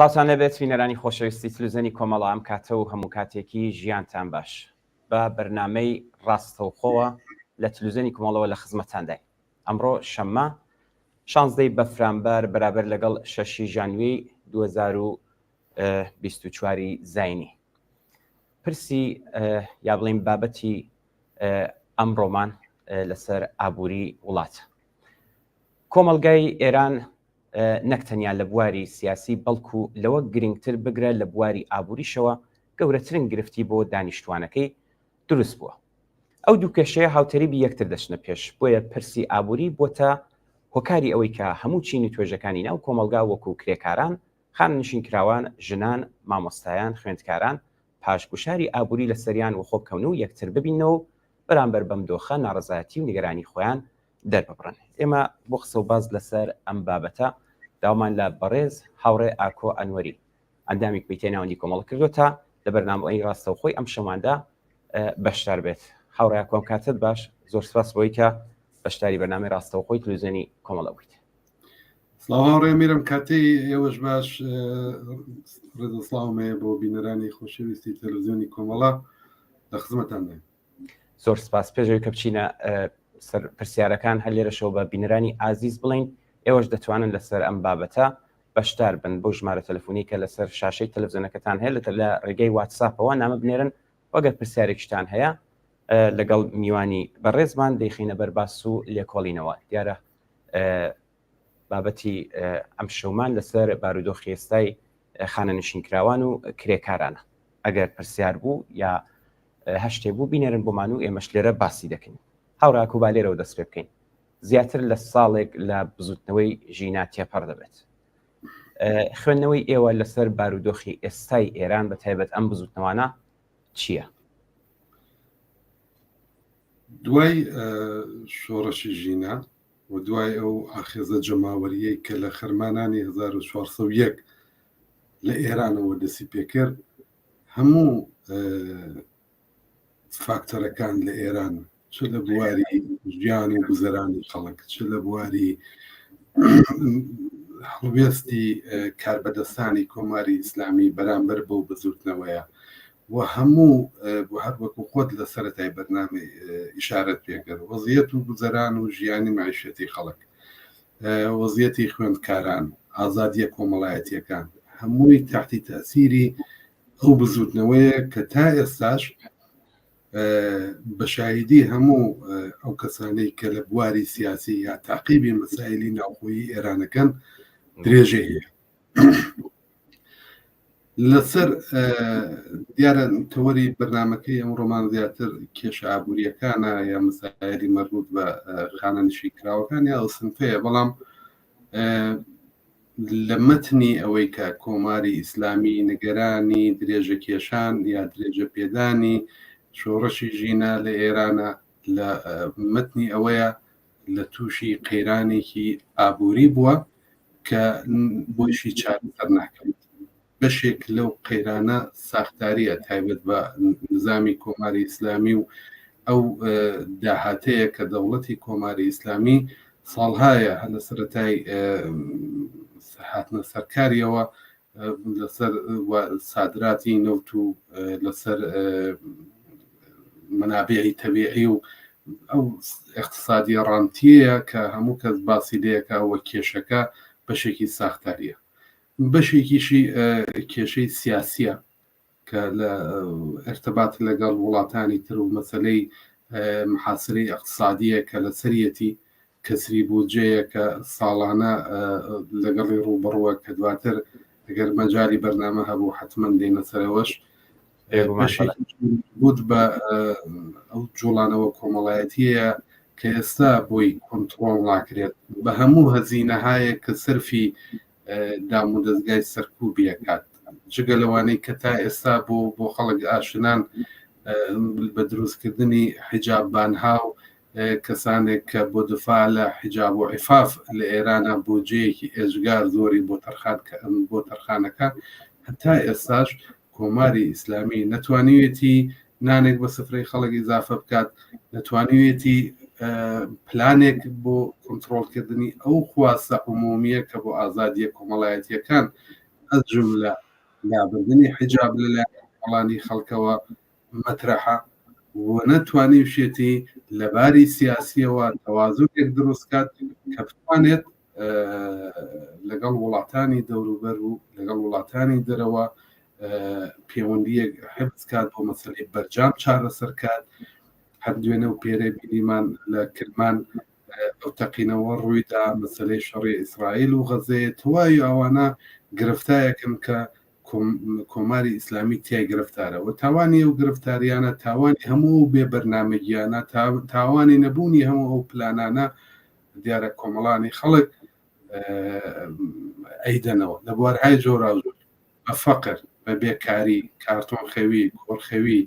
سڵاوتان لێبێت بینەرانی خۆشەویستی تلوزیۆنی کۆمەڵە ئەم کاتە و هەموو کاتێکی ژیانتان باش بە بەرنامەی ڕاستەوخۆوە لە تلوزیۆنی کۆمەڵەوە لە خزمەتانداین ئەمڕۆ شەممە شانزدەی بەفرانبار بەرابەر لەگەڵ شەشی ژانویەی 2024 زینی پرسی یا بڵێین بابەتی ئەمڕۆمان لەسەر ئابووری وڵات. کۆمەڵگای ئێران نەک تەنیا لە بواری سیاسی بەڵکو لەوە گرنگتر بگرە لە بواری ئابووریشەوە گەورەترین گرفتی بۆ دانیشتوانەکەی دروست بووە. ئەو دوو کێشەیە هاوتەریبی یەکتر دەچنە پێش، بۆیە پرسی ئابووری بۆتە هۆکاری ئەوەی کە هەموو چین و توێژەکانی ناو کۆمەڵگا وەکو کرێکاران، خانەنشینکراوان، ژنان، مامۆستایان، خوێندکاران پاش گوشاری ئابووری لەسەریان وەخۆ بکەون و یەکتر ببیننەوە و بەرامبەر بەم دۆخە ناڕەزایەتی و نیگەرانی خۆیان دەرببڕن. ئێمە بۆ قسە و باس لەسەر ئەم بابەتە داوامان لە بەڕێز هاوڕێ ئاکۆ ئەنوەری ئەندامی کۆمیتەی ناوەندی کۆمەڵە کردووە تا لە بەرنامەی ڕاستەوخۆی ئەم شەماندا بەشدار بێت. هاوڕێ ئاکۆ ئەم کاتەت باش، زۆر سپاس بۆی کە بەشداری بەرنامەی ڕاستەوخۆی تلویزیۆنی کۆمەڵە بوویت. سڵاو هاوڕێ میرم کاتەی ئێوەش باش ڕێزە سڵاوم هەیە بۆ بینەرانی خۆشەویستی تەلەڤزیۆنی کۆمەڵە لە خزمەتانداین. زۆر سپاس پێشەوەی کە بچینە سەر پرسیارەکان هەر لێرەشەوە بە بینەرانی ئازیز بڵین ئێوەش دەتوانن لەسەر ئەم بابەتە بەشدار بن بۆ ژمارە تەلەفۆنی کە لەسەر شاشەی تەلەڤزیۆنەکەتان هەیە لە ڕێگەی واتساپەوە نامە بنێرن وەگەر پرسیارێکیشتان هەیە لەگەڵ میوانی بەڕێزمان دەیخینە بەر باس و لێکۆڵینەوە دیارە بابەتی ئەم شەومان لەسەر بارودۆخی ئێستای خانەنشینکراوان و کرێکارانە ئەگەر پرسیار بوو یا هەشتێ بوو بینێرن بۆمان و ئێمەش لێرە باسی دەکەین هاوڕاکو با لێرەوە دەست پێ بکەین زیاتر لە ساڵێک لە بزوتنەوەی ژینا تێپەڕ دەبێت خوێندنەوەی ئێوە لەسەر بارودۆخی ئێستای ئێران بە تایبەت ئەم بزوتنەوانە چییە؟ دوای شۆڕشی ژینا و دوای ئەو ئاخێزە جەماوەرییەی کە لە خەرمانانی 1401 لە ئێرانەوە دەسی پێکرد، هەموو فاکتەرەکان لە ئێران چ لە بواری ژیان و گوزەرانی خەڵک چ لە بواری هەڵوێستی کاربەدەستانی کۆماری ئیسلامی بەرامبەر بەو بزوتنەوەیە و هەموو هەر وەکو خۆت لە سەرەتای بەرنامەی ئیشارەت پێکرد وەزیەت و گوزەران و ژیانی معیشەتی خەڵک وەزیەتی خوێندکاران ئازادیە کۆمەڵایەتیەکان هەمووی تحتی تەسیری ئەو بزوتنەوەیە کە تا ئێستاش بە شاهیدی هەموو ئەو کەسانەی کە لە بواری سیاسی یا تاقیبی مەسایلی ناوخۆیی ئێرانەکەن درێژەی هەیە. لەسەر دیارە تەوەری بەرنمەکەی ئەمڕۆمان زیاتر کێشە ئابوووریەکانە یا مەسایلی مەربوط بە خانەنشین کراوەکان یا ئەو سنفەیە بەڵام لە مەتنی ئەوەی کە کۆماری ئیسلامی نگەرانی درێژە کێشان یا درێژە پێدانی شۆڕشی ژینا لە ئێرانە لە مەتنی ئەوەیە لە تووشی قەیرانێکی ئابووری بووە کە بۆیشی چارەسەر ناکرێت. بەشێک لەو قەیرانە ساختاریە تایبەت بە نزامی کۆماری ئیسلامی و ئەو داهاتەیە کە دەوڵەتی کۆماری ئیسلامی ساڵهایە هەر لە سەرەتای هاتنە سەرکاریەوە لەسەر سادراتی نەوت و لەسەر منابعی تەبیعی و ئەو اقتصادیە ڕانتیەیە کە هەموو کەس باسی لەکە وە کێشەکە بەشێکی ساختاریە بەشێکیشی کێشەی سیاسیە کە لە ئرتبات لەگەڵ وڵاتانی تر و مەسلەی محاسرەی اقتصادیە کە لەسەریەتی کەسری بودجەیە کە ساڵانە لەگەڵی ڕووبەڕووە کە دواتر ئەگەر مەجای بەرنامە هەبوو حتمما دێنە سەرەوەش بوت بە ئەو جوڵانەوە کۆمەڵایەتیەیە کە ئێستا بۆی کۆنتترۆڵ ناکرێت بە هەموو هەزینەهایەک کە سەرفی دام و دەستگای سەرکوبی ئەکات جگە لەوانەی کە تا ئێستا بۆ بۆ خەڵک ئاشنان بە دروستکردنی حیجاب بانها و کەسانێک کە بۆ دفاع لە حیجاب و عیفاف لە ئێرانە بودجەیەکی ئێجگار زۆری بۆ تەرخان بۆ تەرخانەکە هەتا ئێستاش کۆماری ئیسلامی نەتوانیوێتی نانێک بە سفرەی خەڵک ئیزافە بکات نەتوانیوێتی پلانێک بۆ کۆنتترۆلکردنی ئەو خواستە عمومیە کە بۆ ئازادیە کۆمەڵایەتیەکان ئەز جملە لابردنی حیجاب لەلایەن کۆمەڵانی خەڵکەوە مەترەحە و نەتوانیوشێتی لە باری سیاسیەوە تەوازنێک دروست کات کە بتوانێت لەگەڵ وڵاتانی دەوروبەر و لەگەڵ وڵاتانی دەرەوە پەیوەندیەک حفز کات بۆ مەسەلەی بەرجام چارەسەر کات. هەر دوێنێ و پێرێ بینیمان لە کرمان ئەو تەقینەوە ڕوویدا، مەسەلەی شەڕی ئیسرائیل و غەزەیە، تەواوی ئەوانە گرفتایەکن کە کۆماری ئیسلامی تیای گرفتارە و تاوانی ئەو گرفتاریانە، تاوانی هەموو ئەو بێ بەرنامەگیانە، تاوانی نەبوونی هەموو ئەو پلانانە دیارە کۆمەڵانی خەڵک ئەیدەنەوە لە بوارهای جۆراوجۆر. بە فەقر، بە بێکاری، کارتۆن خەوی، کۆڕخەوی،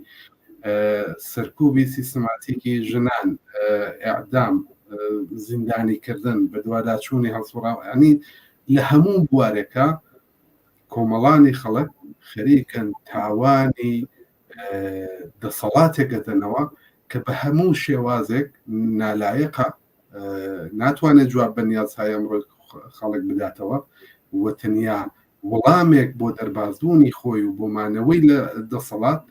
سەرکوبی سیستماتیکی ژنان، ئێعدام، زیندانی کردن، بەدواداچوونی هەڵسوڕاو، یانی لە هەموو بوارێکا کۆمەڵانی خەڵک خەریکن تاوانی دەسەڵاتێک ئەدەنەوە کە بە هەموو شێوازێک نالایقە، ناتوانێت جواب بە نیازهای ئەمڕۆی خەڵک بداتەوە و تەنیا وڵامێک بۆ دەربازبوونی خۆی و بۆ مانەوەی لە دەسەڵات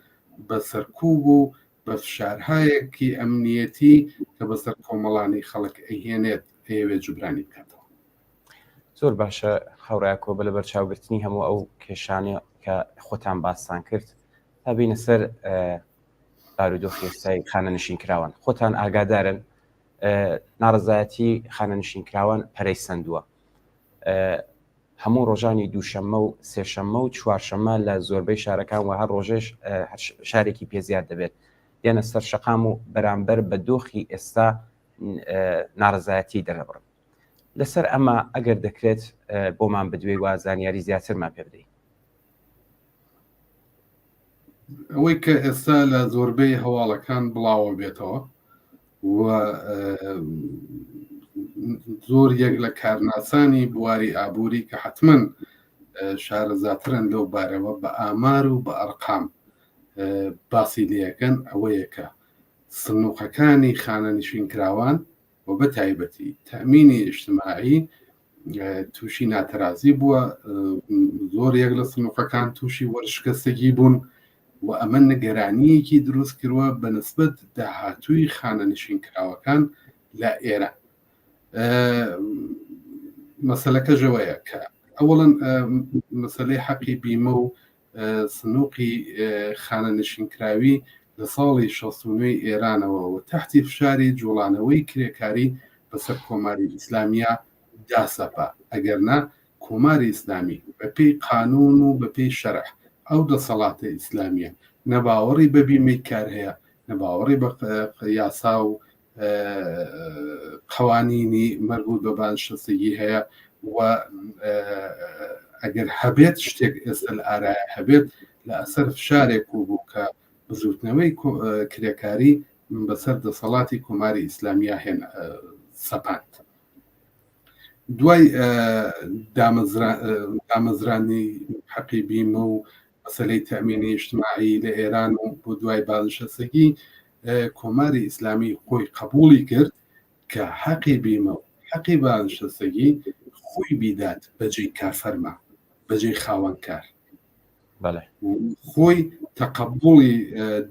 بە سەرکوب و بە فشارهایەکی ئەمنیەتی کە بەسەر کۆمەڵانی خەڵک ئەیهێنێت ئەیەوێت جوبرانی بکاتەوە. زۆر باشە هاوڕێیاکۆ، بە لەبەرچاوگرتنی هەموو ئەو کێشانەی کە خۆتان باستان کرد، تا بینە سەر بارودۆخی ئێستای خانەنشین کراوان. خۆتان ئاگادارن ناڕەزایەتی خانەنشین کراوان پەرەی سەندووە. هەموو ڕۆژانی دووشەممە و سێشەممە و چوارشەممە لە زۆربەی شارەکان و هەر ڕۆژێش شارێکی پێ زیاد دەبێت دێنە سەر شەقام و بەرامبەر بە دۆخی ئێستا ناڕەزایەتی دەرەبڕن. لەسەر ئەمە ئەگەر دەکرێت بۆمان بدوێی و زانیاری زیاترمان پێ بدەیت. ئەوەی کە ئێستا لە زۆربەی هەواڵەکان بڵاوە بێتەوە و زۆر یەک لە کارناسانی بواری ئابووری کە حتمما شارەزاترن لەو بارەوە بە ئامار و بە ئەرقام باسی لەکەن ئەوەیە کە سنووقەکانی خانەنشینکراوان و بە تایبەتی تەمینی ئیجتماعی تووشی ناتەرازی بووە، زۆر یەک لە سنووقەکان تووشی وەرشکەستگی بوون و ئەمە نگەرانییەکی دروست کردووە بە نسبەت داهاتووی خانەنشین کراوەکان لە ئێران. مەسەلەکە ژەوەیە کە ئەوەڵەن مەسەلەی حەقی بیمە و سنووقی خانەنشینکراوی لە ساڵی 69 ئێرانەوە و تەحتی فشاری جوڵانەوەی کرێکاری بەسەر کۆماری ئیسلامییا داسەپا، ئەگەرنا کۆماری ئیسلامی بە پێی قانوون و بە پێی شەرع ئەو دەسەڵاتە ئیسلامییە نە باوەڕی بە بیمەی کار هەیە، نە باوەڕی بە یاسا و قوانینی مەربوط بە بازنشەستگی هەیە و ئەگەر هەبێت شتێک ئێستا لە ئارایە هەبێت لە ئەسەر فشارێک و بوو کە بزوتنەوەی کرێکاری بەسەر دەسەڵاتی کۆماری ئیسلامیا هێن سەپاند. دوای دامەزرانی حەقی بیمە و مەسەلەی تەئمینی ئیجتماعی لە ئێران و بۆ دوای بازنشەستگی کۆماری ئیسلامی خۆی قبوڵی کرد کە حەقی بیمە و حەقی بازنشەستگی خۆی بیدات بەجێی کارفەرما، بەجێی خاوەنکار. خۆی تەقەبوڵی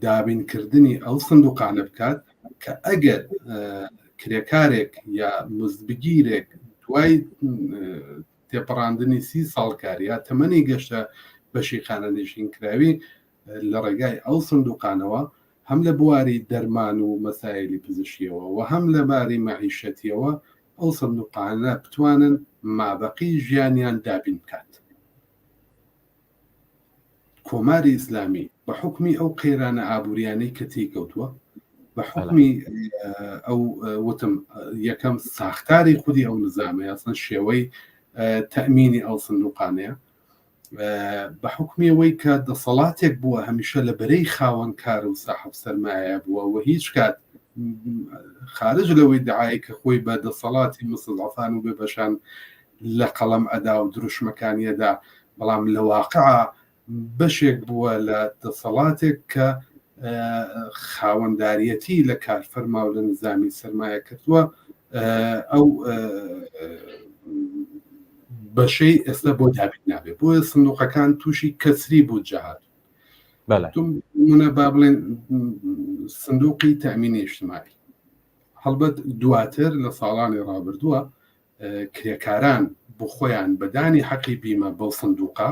دابینکردنی ئەو سندوقانە بکات کە ئەگەر کرێکارێک یا مزدبگیرێک دوای تێپەڕاندنی سی ساڵ کار یا تەمەنی گەشتە بەشی خانەنشینکراوی لە ڕێگای ئەو سندوقانەوە هەم لە بواری دەرمان و مەسایلی پزیشکیەوە و هەم لە باری مەعیشەتیەوە ئەو سندوقانە بتوانن مابەقی ژیانیان دابین بکات. کۆماری ئیسلامی بە حوکمی ئەو قەیرانە ئابووریانەی کە تێی کەوتووە، بە حوکمی ئەو وتم یەکەم ساختاری خودی ئەو نزامەیە، ئەسڵەن شێوەی تەئمینی ئەو سندوقانەیە، بە حوکمی ئەوەی کە دەسەڵاتێک بووە هەمیشە لە بەرەی خاوەنکار و ساحب سەرمایە بووە و هیچ کات خارج لەوەی دعای کە خۆی بە دەسەڵاتی مستضعفان و بێبەشان لە قەڵەم ئەدا و دروشمەکانی ئەدا، بەڵام لە واقعا بەشێک بووە لە دەسەڵاتێک کە خاوەنداریەتی لە کارفەرما و لە نزامی سەرمایە کردووە. ئەو بەشەی ئێستا بۆ دابین نابێت بۆیە سندوقەکان تووشی کەسری بودجە هات منە با بڵێن سندوقی تەمینی اجتماعی هەڵبەت دواتر لە ساڵانی ڕابردووە کرێکاران بۆ خۆیان بەدانی حەقی بیمە بەو سندوقە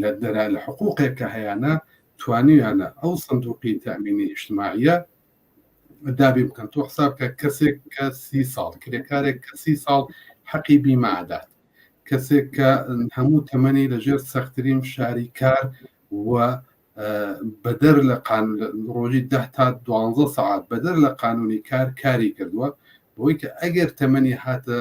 لە دەرا لە حقوقێک کە هەیانە توانیویانە ئەو سندوقی تەمینی اجتماعیە دابین بکەن تۆ حساب کە کەسێک کە سی ساڵ کرێکارێک کە سی ساڵ حەقی بیمە ئەدات کەسێک کە هەموو تەمەنی لەژێر سەختترین فشاری کار و بەدەر لە ڕۆژی ده تا دوانزە سەعات بەدەر لە قانونی کار کاری کردووە بۆی کە ئەگەر تەمەنی هاتە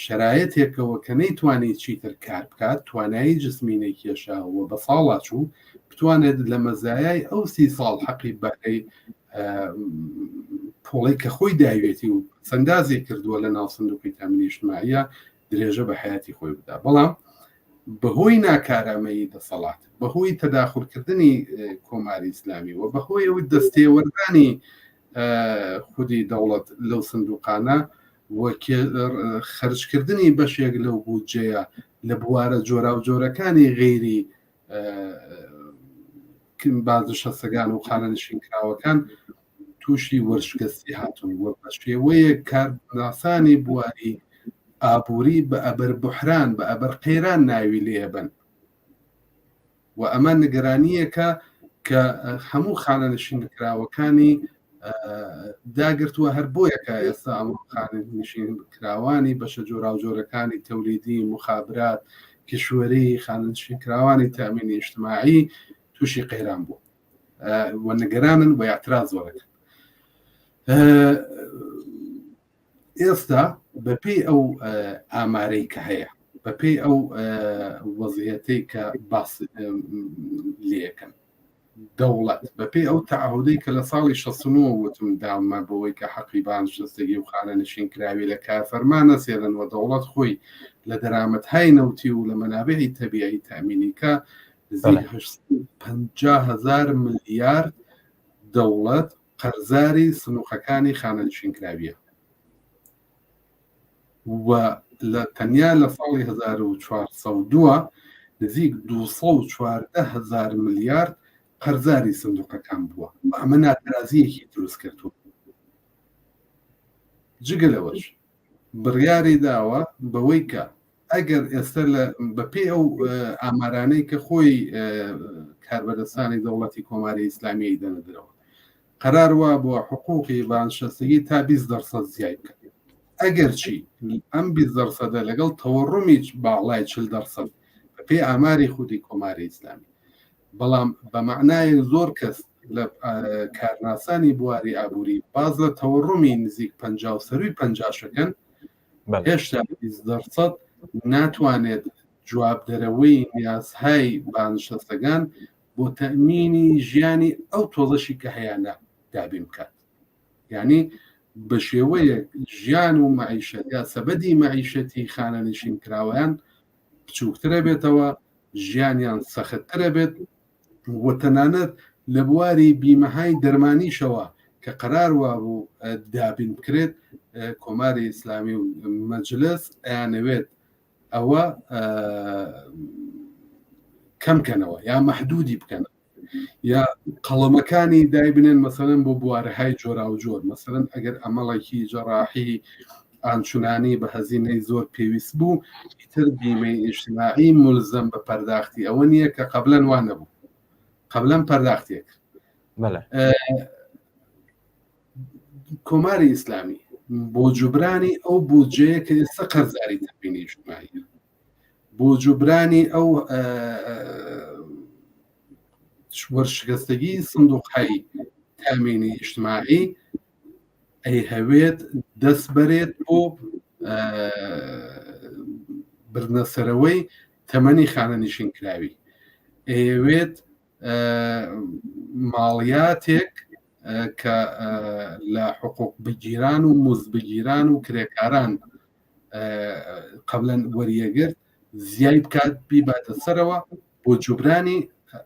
شەرایەتێکەوە کە نەیتوانی چیتر کار بکات توانایی جسمی نەیکێشا و بە ساڵا چوو بتوانێت لە مەزایای ئەو سی ساڵ حەقی بەهرەی پۆڵی کە خۆی داوێتی و سندازی کردووە لە ناو سندوقی تامینی اجتماعیە درێژە بە حیاتی خۆی بدا بەڵام بەهۆی ناکارامەیی دەسەڵات بەهۆی تەداخلکردنی کۆماری ئیسلامی و بەهۆی ئەوەی دەستێوەردانی خودی دەوڵەت لەو سندوقانە و خەرجکردنی بەشێک لەو بودجەیە لە بوارە جۆراوجۆرەکانی غەیری بازنشەستەکان و خانەنشینکراوەکان تووشی وەرشکستی هاتوون و بە شێوەیەک کارناسانی بواری ئابووری بە ئەبەر بحران بە ئەبەر قەیران ناوی لێبن و ئەمە نیگەرانییەکە کە هەموو خانەنشینکراوەکانی داگرتووە هەر بۆیە کە ئێستا ئەمڕۆ خانەنشینکراوانی بەشە جۆراوجۆرەکانی تەولیدی مخابرات کیشوەری خانەنشینکراوانی تامینی ئیجتماعی تووشی قەیران بوو و نگەرانن و اعتراض زۆرەکەن ئێستا بەپێی ئەو ئامارەی کە هەیە بەپێی ئەو وەزیەتەی کە باس لەکەن دەوڵەت بەپێی ئەو تعهودەی کە لە ساڵی 69 وتم داومە بەوەی کە حەقی بانشەستگی و خانە نشین کراوی لە کارفەرما نەسێنن و دەوڵەت خۆی لە دەرامەتهای نەوتی و لە مەنابعی تەبیعی تامینی کە نزیک 850 هزار ملیارد دەوڵەت قەرزاری سنوقەکانی خانەنشینکراویە و لە تەنیا لە ساڵی 1402 نزیک 214 هزار ملیارد قەرزاری سندوقەکان بووە ئەمە ناترازیەکی دروست کردووە جگە لەوەش بڕیاری داوە بەوەی کە ئەگەر ئێستا لە بەپێی ئەو ئامارانەی کە خۆی کاربەدەستانی دەوڵەتی کۆماری ئیسلامیی دەنە درەوە قەرار وا بووە حقوقی بانشەستگی تا 20 دەرسەد زیای بکەن ئەگەرچی ئەم 20 دەرسەدە لەگەڵ تەوەڕمی باڵای 40 دەرسەد بەپێی ئاماری خودی کۆماری ئیسلامی بەڵام بە مەعنایەک زۆر کەس لە کارناسانی بواری ئابووری باز لە تەوەڕمی نزیک پ و سەروی پەنجاشەکەن هێشتا دەرسەد ناتوانێت جوابدەرەوەی نیازهای بانشەستەکان بۆ تەمینی ژیانی ئەو تۆزەشی کە هەیەە دابین بکات یعنی بە شێوەیەک ژیان و معیشەت یا سەبەدی معیشەتی خانەنشین کراوەیان بچووکترە بێتەوە ژیانیان سەختترە بێت و تەنانەت لە بواری بیمەهای دەرمانیشەوە کە قەرار وابوو دابین بکرێت کۆماری ئیسلامی و مەجلس ئەیانەوێت ئەوە کەم کەنەوە یا مەحدودی بکەن یا قەڵەمەکانی دایبنێن مەسەلەن بۆ بوارەهای جۆراوجۆر مەسەلەن ئەگەر ئەمەڵێکی جەڕاحی ئانچنانی بە هەزینەی زۆر پێویست بوو ئیتر بیمەی ئیجتماعی ملزەم بە پەرداختی ئەوە نییە کە قبلەن وا نەبوو قبلەن پەرداختێک کۆماری ئیسلامی بۆ جوبرانی ئەو بودجەیە کە ئێستا قەرزاری تەمینی ئیجتماعیە بۆ جوبرانی ئەو وەرشکستگی سندوقهای تامینی ئیجتماعی ئەیهەوێت دەست بەرێت بۆ بردنەسەرەوەی تەمەنی خانەنشین کراوی ئەیەوێت ماڵیاتێک کە لە حقوق بگیران و مز بگیران و کرێکاران قبلەن وەریەگرت زیای بکات بیباتە سەرەوە بۆ جوبرانی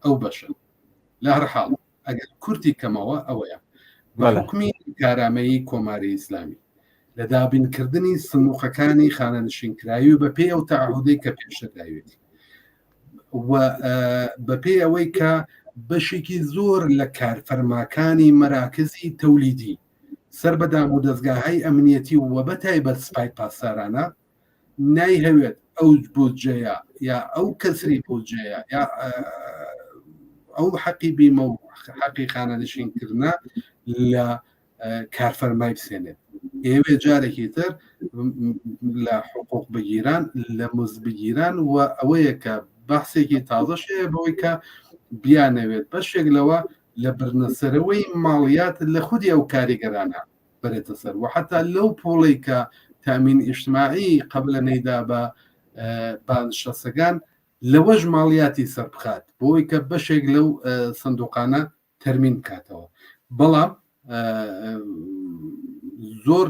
ئەو بەشە لە هەر حاڵ ئەگەر کورتی کەمەوە ئەوەیە بە حکومی کارامەیی کۆماری ئیسلامی. لە دابینکردنی سندوقەکانی خانەنشینکراوی و بەپێی ئەو تەعهودەی کە پێشتر داوێتی و بەپێی ئەوەی کە بەشێکی زۆر لە کارفەرماکانی مەراکزی تەولیدی سەر بە دام و دەستگاهای ئەمنیەتی و بە تایبەت سپای پاسدارانە نایهەوێت ئەو بودجەیە یا ئەو کەسری بودجەیە یا ئەو حەقی بیمە و حەقی خانەنشینکردە لە کارفەرمای بسێنێت ئێوێ جارێکی تر لە حقوق بگیران لە مز بگیران و ئەوەیە کە بەحسێکی تازەش هەیە بەوەی کە بیانەوێت بەشێک لەوە لە برنەسەرەوەی ماڵیات لە خودی ئەو کاریگەرانە بەرێتە سەر و حتا لەو پۆڵی کە تامین ئیجتماعی قبل نەیدا بە بانشەسەکان لەوەش ماڵیاتی سەر بخات بۆی کە بەشێک لەو سندوقانە تەرمین بکاتەوە بەڵام زۆر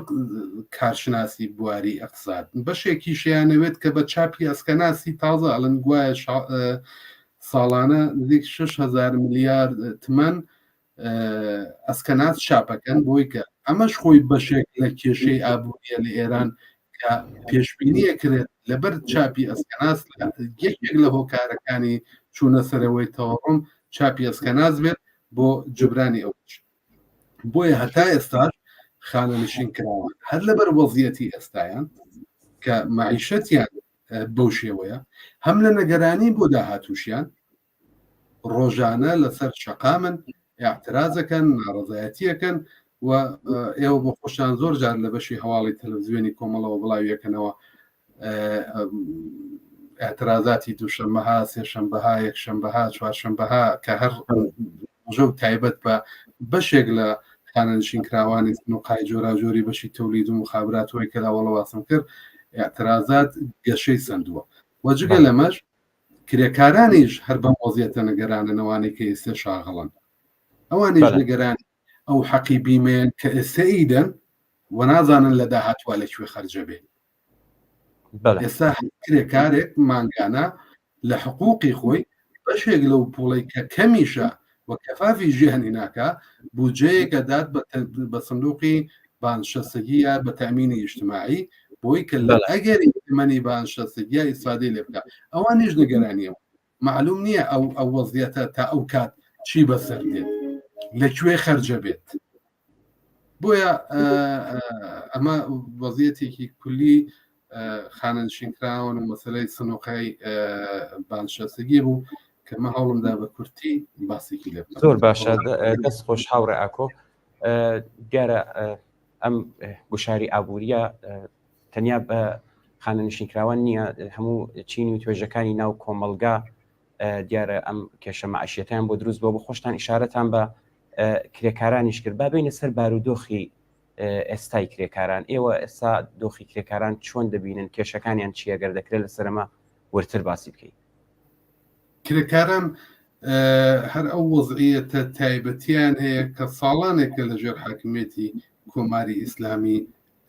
کارشناسی بواری ئەقساد بەشێکیشیانەوێت کە بە چاپی ئەسکەناسی تازە ئەڵەن گوایە ساڵانە نزیک 6هزار میلیارد تمەن ئەسکەناس چاپەکەن بۆی کە ئەمەش خۆی بەشێک لە کێشەی ئابووریە لە ئێران کە پێشبینیە کرێت لەبەر چاپی ئەسکەناس یەکێک لە هۆکارەکانی چوونە سەرەوەی تەوەڕم چاپی ئەسکەناس بێت بۆ جبرانی ئەو بۆیە هەتا ئێستاش خانەنشین کراوان هەر لەبەر وەزیەتی ئێستایان کە معیشەتیان بەو شێوەیە هەم لە نەگەرانی بۆ داهاتوشیان ڕۆژانە لەسەر شەقامن اعترازەکەن ناڕزایەتیەکەن و ئێوە بۆ خۆشتان زۆر جار لە بەشی هەواڵی تەلەڤزیۆنی کۆمەڵەوە بڵاویەکەنەوە اعترازاتی دووشەممەها سێشەمبەها یەکشەمبەها چوارشەمبەها کە هەر ڕۆژە و تایبەت بە بەشێک لە خانەنشین کراوانی نوقای جۆراجۆری بەشی تەولید و مخابراتەوەی کە لاوەڵە واسم کرد اعترازات گەشەی سندووە و جگە لەمەش کرێکارانیش هەر بەم وەزیەتە نگەرانن ئەوانەی کە ئێستا شاغڵن ئەوانیش نگەران ئەو حەقی بیمەیەن کە ئێستا ئیدەن و نازانن لە داهاتوە لە کوێ خەرجە بێ ئێستا کرێکارێک مانگانە لە حقوقی خۆی بەشێک لەو پوڵی کە کەمیشە و کەفافی ژیانی ناکا بودجەیەکە دات بە سندوقی بانشەسەگیە بە تەمینی ئیجتماعی بۆی کە لە ئەگەری تەمەنی بانشەسەگیە ئیسفادەی لێ بکە ئەوانیش نیگەرانیەوە معلوم نییە ئەو ئەو وەزیەتە تا ئەو کات چی بەسەر دێت لە کوێ خەرجە بێت بۆیە ئەمە وەزیەتێکی کولی خانەنشینکراون و مەسلەی سنوقای بانشەسەگی بوو کە مە هەوڵمدا بە کورتی باسێکی لێ زۆر باشە دەست خۆش هاوڕێ ئاکۆ دیارە ئەم گوشاری ئابووریە تەنیا بە خانەنشینکراوان نییە هەموو چین و توێژەکانی ناو کۆمەلگا دیارە ئەم کێشە معشیەتیان بۆ دروست بۆ بۆ خۆشتان ئیشارەتان بە کرێکارانیش کرد با بینە سەر بارودۆخی ئێستای کرێکاران ئێوە ئێستا دۆخی کرێکاران چۆن دەبینن کێشەکانیان چییە گەر دەکرێت لەسەرمە ورتر باسی بکەیت کرێکاران هەر ئەو وەزعیەتە تایبەتیان هەیە کە ساڵانێکە لە ژێر حاکمیەتی کۆماری ئیسلامی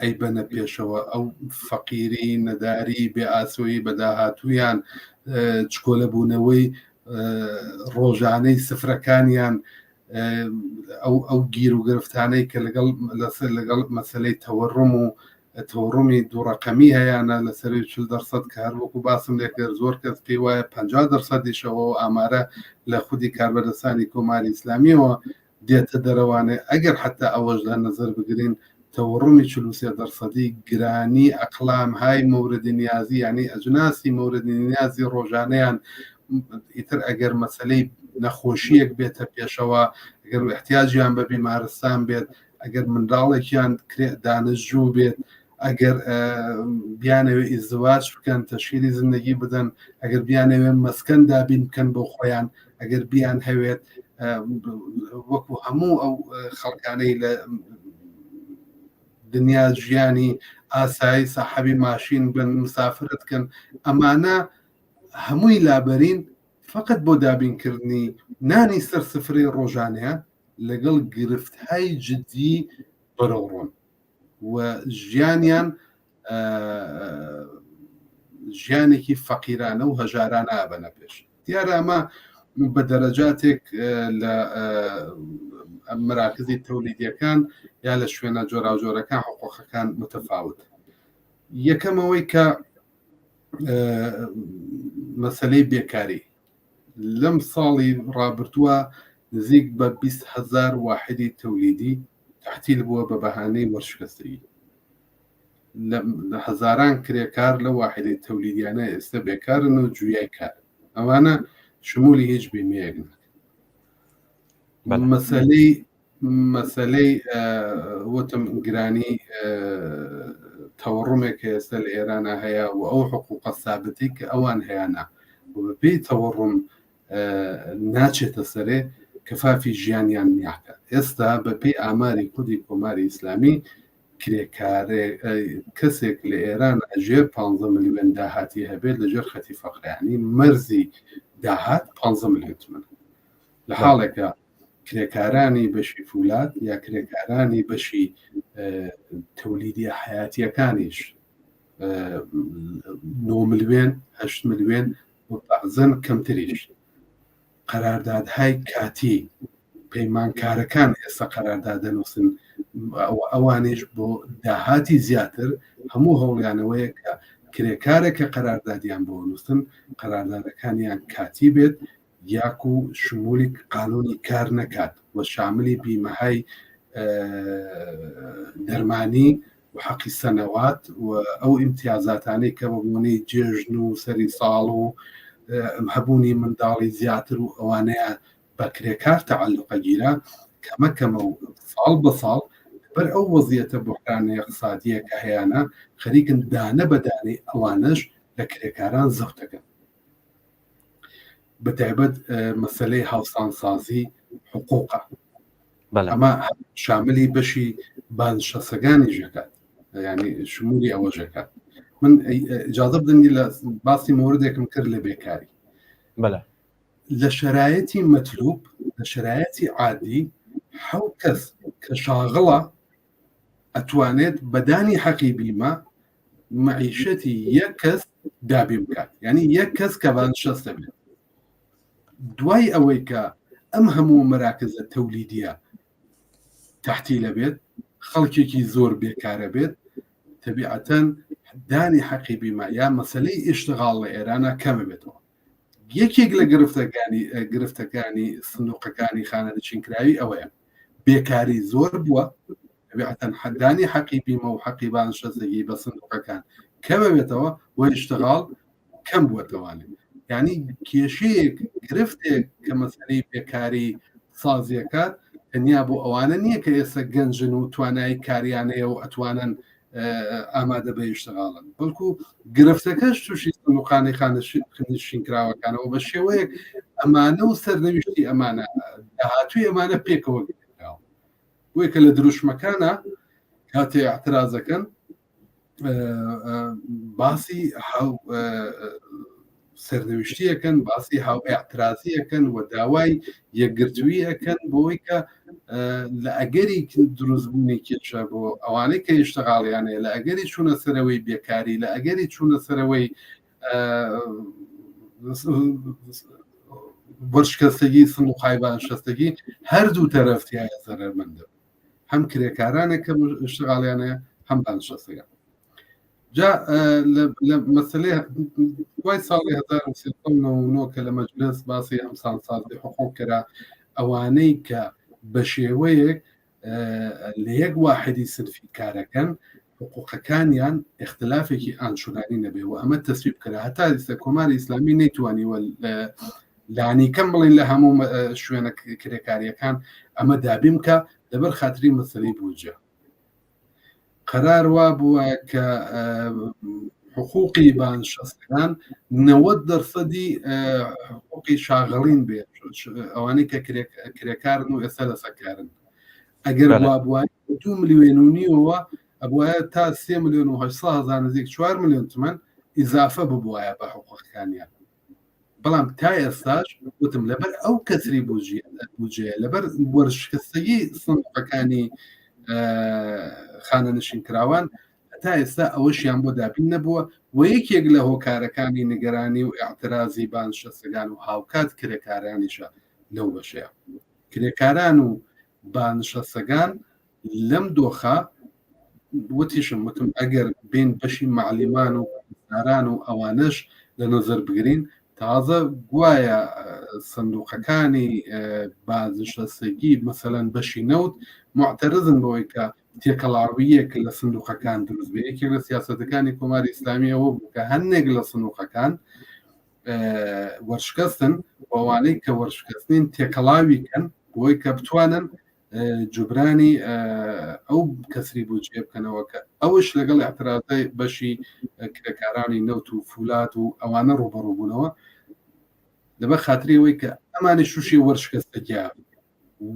ئەیبەنە پێشەوە ئەو فەقیری نەداری بێ ئاسۆیی بە داهاتوویان چکۆلە بوونەوەی ڕۆژانەی سفرەکانیان ئەو ئەو گیر و گرفتانەی کە لەگەڵ لەسەر لەگەڵ مەسلەی تەوەڕم و تەوەڕمی دوو ڕقەمی هەیەە لە سەروی 40 دەرسەد کە هەر وەکو باسم لێکرد زۆر کەس پێی وایە 50 دەرسەدیشەوە و ئامارە لە خودی کاربەدەستانی کۆماری ئیسلامیەوە دێتە دەرەوانێ ئەگەر حتا ئەوەش لە نظر بگرین تەوەڕمی 43 دەرسەدی گرانی ئەقلام های مورد نیازی یعنی ئەجناسی مورد نیازی ڕۆژانەیان ئیتر ئەگەر مەسلەی نەخۆشیەک بێتە پێشەوە ئەگەر احتیاجیان بە بیمارستان بێت ئەگەر منداڵێکیان دانشجوو بێت ئەگەر بیانەوێ ئیزدواج بکەن تەشکیلی زندگی بدەن ئەگەر بیانەوێ مەسکەن دابین بکەن بۆ خۆیان ئەگەر بیان هەوێت وەکو هەموو ئەو خەڵکانەی لە دنیا ژیانی ئاسایی ساحەبی ماشین بن مسافرت کەن ئەمانە هەمووی لابەرین فقط بۆ دابینکردنی نانی سەر سفرەی ڕۆژانەیان لەگەڵ گرفتهای جدی بەرەوڕۆن و ژیانیان ژیانێکی فەقیرانە و هەژارانە ئابەنە پێش دیارە ئەمە بە دەرەجاتێک لە مراکزی تەولیدیەکان یا لە شوێنە جۆراوجۆرەکان حقوقەکان متفاوت. یەکەم ئەوەی کە مەسلەی بێکاری لەم ساڵی ڕابردووە نزیک بە 20 هزار واحدی تەولیدی تحتیل بووە بە بەهانەی وەرشکستگی. لە هەزاران کرێکار لە واحدەی تەولیدیانە ئێستا بێکارن و جویای کار ئەوانە شمولی هیچ بیمەیەک ناکەن. مەسەلەی مەسەلەی وتم گرانی تەوەڕمێک کە ئێستا لە ئێرانە هەیە و ئەو حقوقە سابتی کە ئەوان هەیەە و بەپێی تەوەڕم ناچێتە سەرێ کەفافی ژیانیان نیاکە ئێستا بەپێی ئاماری خودی کۆماری ئیسلامی کرێکارێ کەسێک لە ئێران ژێر 15 ملیۆن داهاتی هەبێت لە ژێر خەتی فەقرانی مەرزی داهات 15 ملیۆن تمەن لە حاڵێکە کرێکارانی بەشی فولاد یا کرێکارانی بەشی تەولیدیە حیاتیەکانیش 9 ملیۆن 8 ملیۆن و بەعزەن کەمتریش قەراردادهای کاتی پەیمانکارەکان ئێستا قەرارداد دەنووسن ئەوانیش بۆ داهاتی زیاتر هەموو هەوڵیانەوەیە کە کرێکارێک کە قەراردادیان بۆ نووسن قەراردادەکانیان کاتی بێت یاکو شمولی قانونی کار نەکات و شاملی بیمەهای دەرمانی و حەقی سەنەوات و ئەو ئیمتیازاتانەی کە بە بۆنەی جێژن و سەری ساڵ و هەبوونی منداڵی زیاتر و ئەوانەیە بە کرێکار تەعەلوقە گیرا کەمە کەمە و ساڵ بە ساڵ بەر ئەو وەزیەتە بوحرانە اقتصادیە کە هەیانە خەریکن دانە بە دانەی ئەوانەش لە کرێکاران زەوتەکەن. بە تایبەت مەسلەی هاوسانسازی حقوقە ئەمە شاملی بەشی بانشەسەکانی ژەکات ینی شمولی ئەوە ژەکات من اجازە بدەنی لە باسی مۆردێکم کرد لە بێکاری بەە لە شرایەتی مەتلوب لە شرایەتی عادی حەو کەس کە شاغڵە ئەتوانێت بەدانی حەقی بیمە مەعیشەتی یەک کەس دابین بکات یعنی یەک کەس کە بانشەستە بێت دوای ئەوەی کە ئەم هەموو مەراکزە تەولیدیە تحتی لە بێت خەڵکێکی زۆر بێکارە بێت تەبیعەتەن دانی حەقی بیمە یا مەسلەی ئیشتغاڵ لە ئێرانە کەمە بێتەوە یەکێک لە گرفتەکانی گرفتەکانی سندوقەکانی خانەنشینکراوی ئەوەیە بێکاری زۆر بووە تەبیعەتەن حەدانی حەقی بیمە و حەقی بانشەزەگی بە سندوقەکان کەمە بێتەوە و ئیشتغاڵ کەم بووەتەوانێ یعنی کێشەیەک گرفتێک کە مەسەلەی بێکاری سازیەکات تەنیا بۆ ئەوانە نییە کە ئێستا گەنجن و توانایی کاریانەیە و ئەتوانن ئامادە بە ئیشتغاڵن بەڵکو گرفتەکەش تووشی سندوقانەی خانەنشینکراوەکانەوە بە شێوەیەک ئەمانە و سەرنەویشتی ئەمانە داهاتوی ئەمانە پێکەوە گرێدراوە بۆیە کە لە دروشمەکانە کاتێ اعترازەکەن باسی سەرنویشتیەکەن باسی هاو ئاعترازیەکەن و داوای یەکگرتووی ئەەکەن بۆی کە لە ئەگەری دروستبوونی کێشە بۆ ئەوانەی کە ئیشتغاڵیانەیە لە ئەگەری چوونە سەرەوەی بێکاری لە ئەگەری چوونە سەرەوەی وەرشکەستگی سندوقایبان شەستگی هەردوو تەرەفتیایە زەرەرمەندە هەم کرێکارانێک کە شتغاڵیانەیە هەم بانشەسەکە جا لە مەسلەی دوای ساڵی 1999 کە لە مەجلس باسی ئەمسانسازی حقوق کرا ئەوانەی کە بە شێوەیەک لە یەک واحدی سنفی کارەکەن حقوقەکانیان اختلافێکی ئانچونانی نەبێ و ئەمە تەسویب کرا هەتا ئێستا کۆماری ئیسلامی نەیتوانیوە لانی کەم بڵین لە هەموو شوێنە کرێکاریەکان ئەمە دابین بکە لەبەر خاتری مەسەلەی بودجە قەرار وا بووە کە حقوقی بانشەستەکان 90 دەرسەدی حقوقی شاغڵین بێت ئەوانەی کە کرێکارن و ئێستا لەسەرکارن ئەگەر وا بووە دو ملیۆن و نیوەوە ئەبواە تا سێ ملیۆن و 800 هزار نزیک 4 ملیۆن تمەن ئیزافە ببوایە بە حقوقەکانیان بەڵام تا ئێستاش وتم لەبەر ئەو کەسری بودجەیە لەبەر وەرشکستگی سندوقەکانی خانەنشین کراوان تا ئێستا ئەوەشیان بۆ دابین نەبووە و یەکێک لە هۆکارەکانی نیگەرانی و ئاعترازی بانشەسەکان و هاوکات کرێکارانیشە لەو بەشەیە کرێکاران و. بانشەسەگان لەم دۆخە وتیشم وتم ئەگەر بین بەشی معلیمان و پرستاران و ئەوانەش لە نەزەر بگرین تازە گوایە سندوقەکانی بازنشەستگی مەسەلەن بەشی نەوت معتەرزن بەوەی کە تێکەڵاوییەک لە سندوقەکان دروست بێ یەکێک لە سیاسەتەکانی کۆماری ئیسلامی ئەوە بوو کە هەندێک لە سندوقەکان وەرشکەستن ئەوانەی کە وەرشکەستنین تێکەڵاوی کەن بۆی کە بتوانن جوبرانی ئەو کەسری بودجێ بکەنەوە کە ئەوش لەگەڵ اعتراضی بەشی کرێکارانی نەوت و فولاد و ئەوانە ڕوبەڕوو بوونەوە لەبەر خاتری ئەوەی کە ئەمانی شوشی وەرشکەستەگیا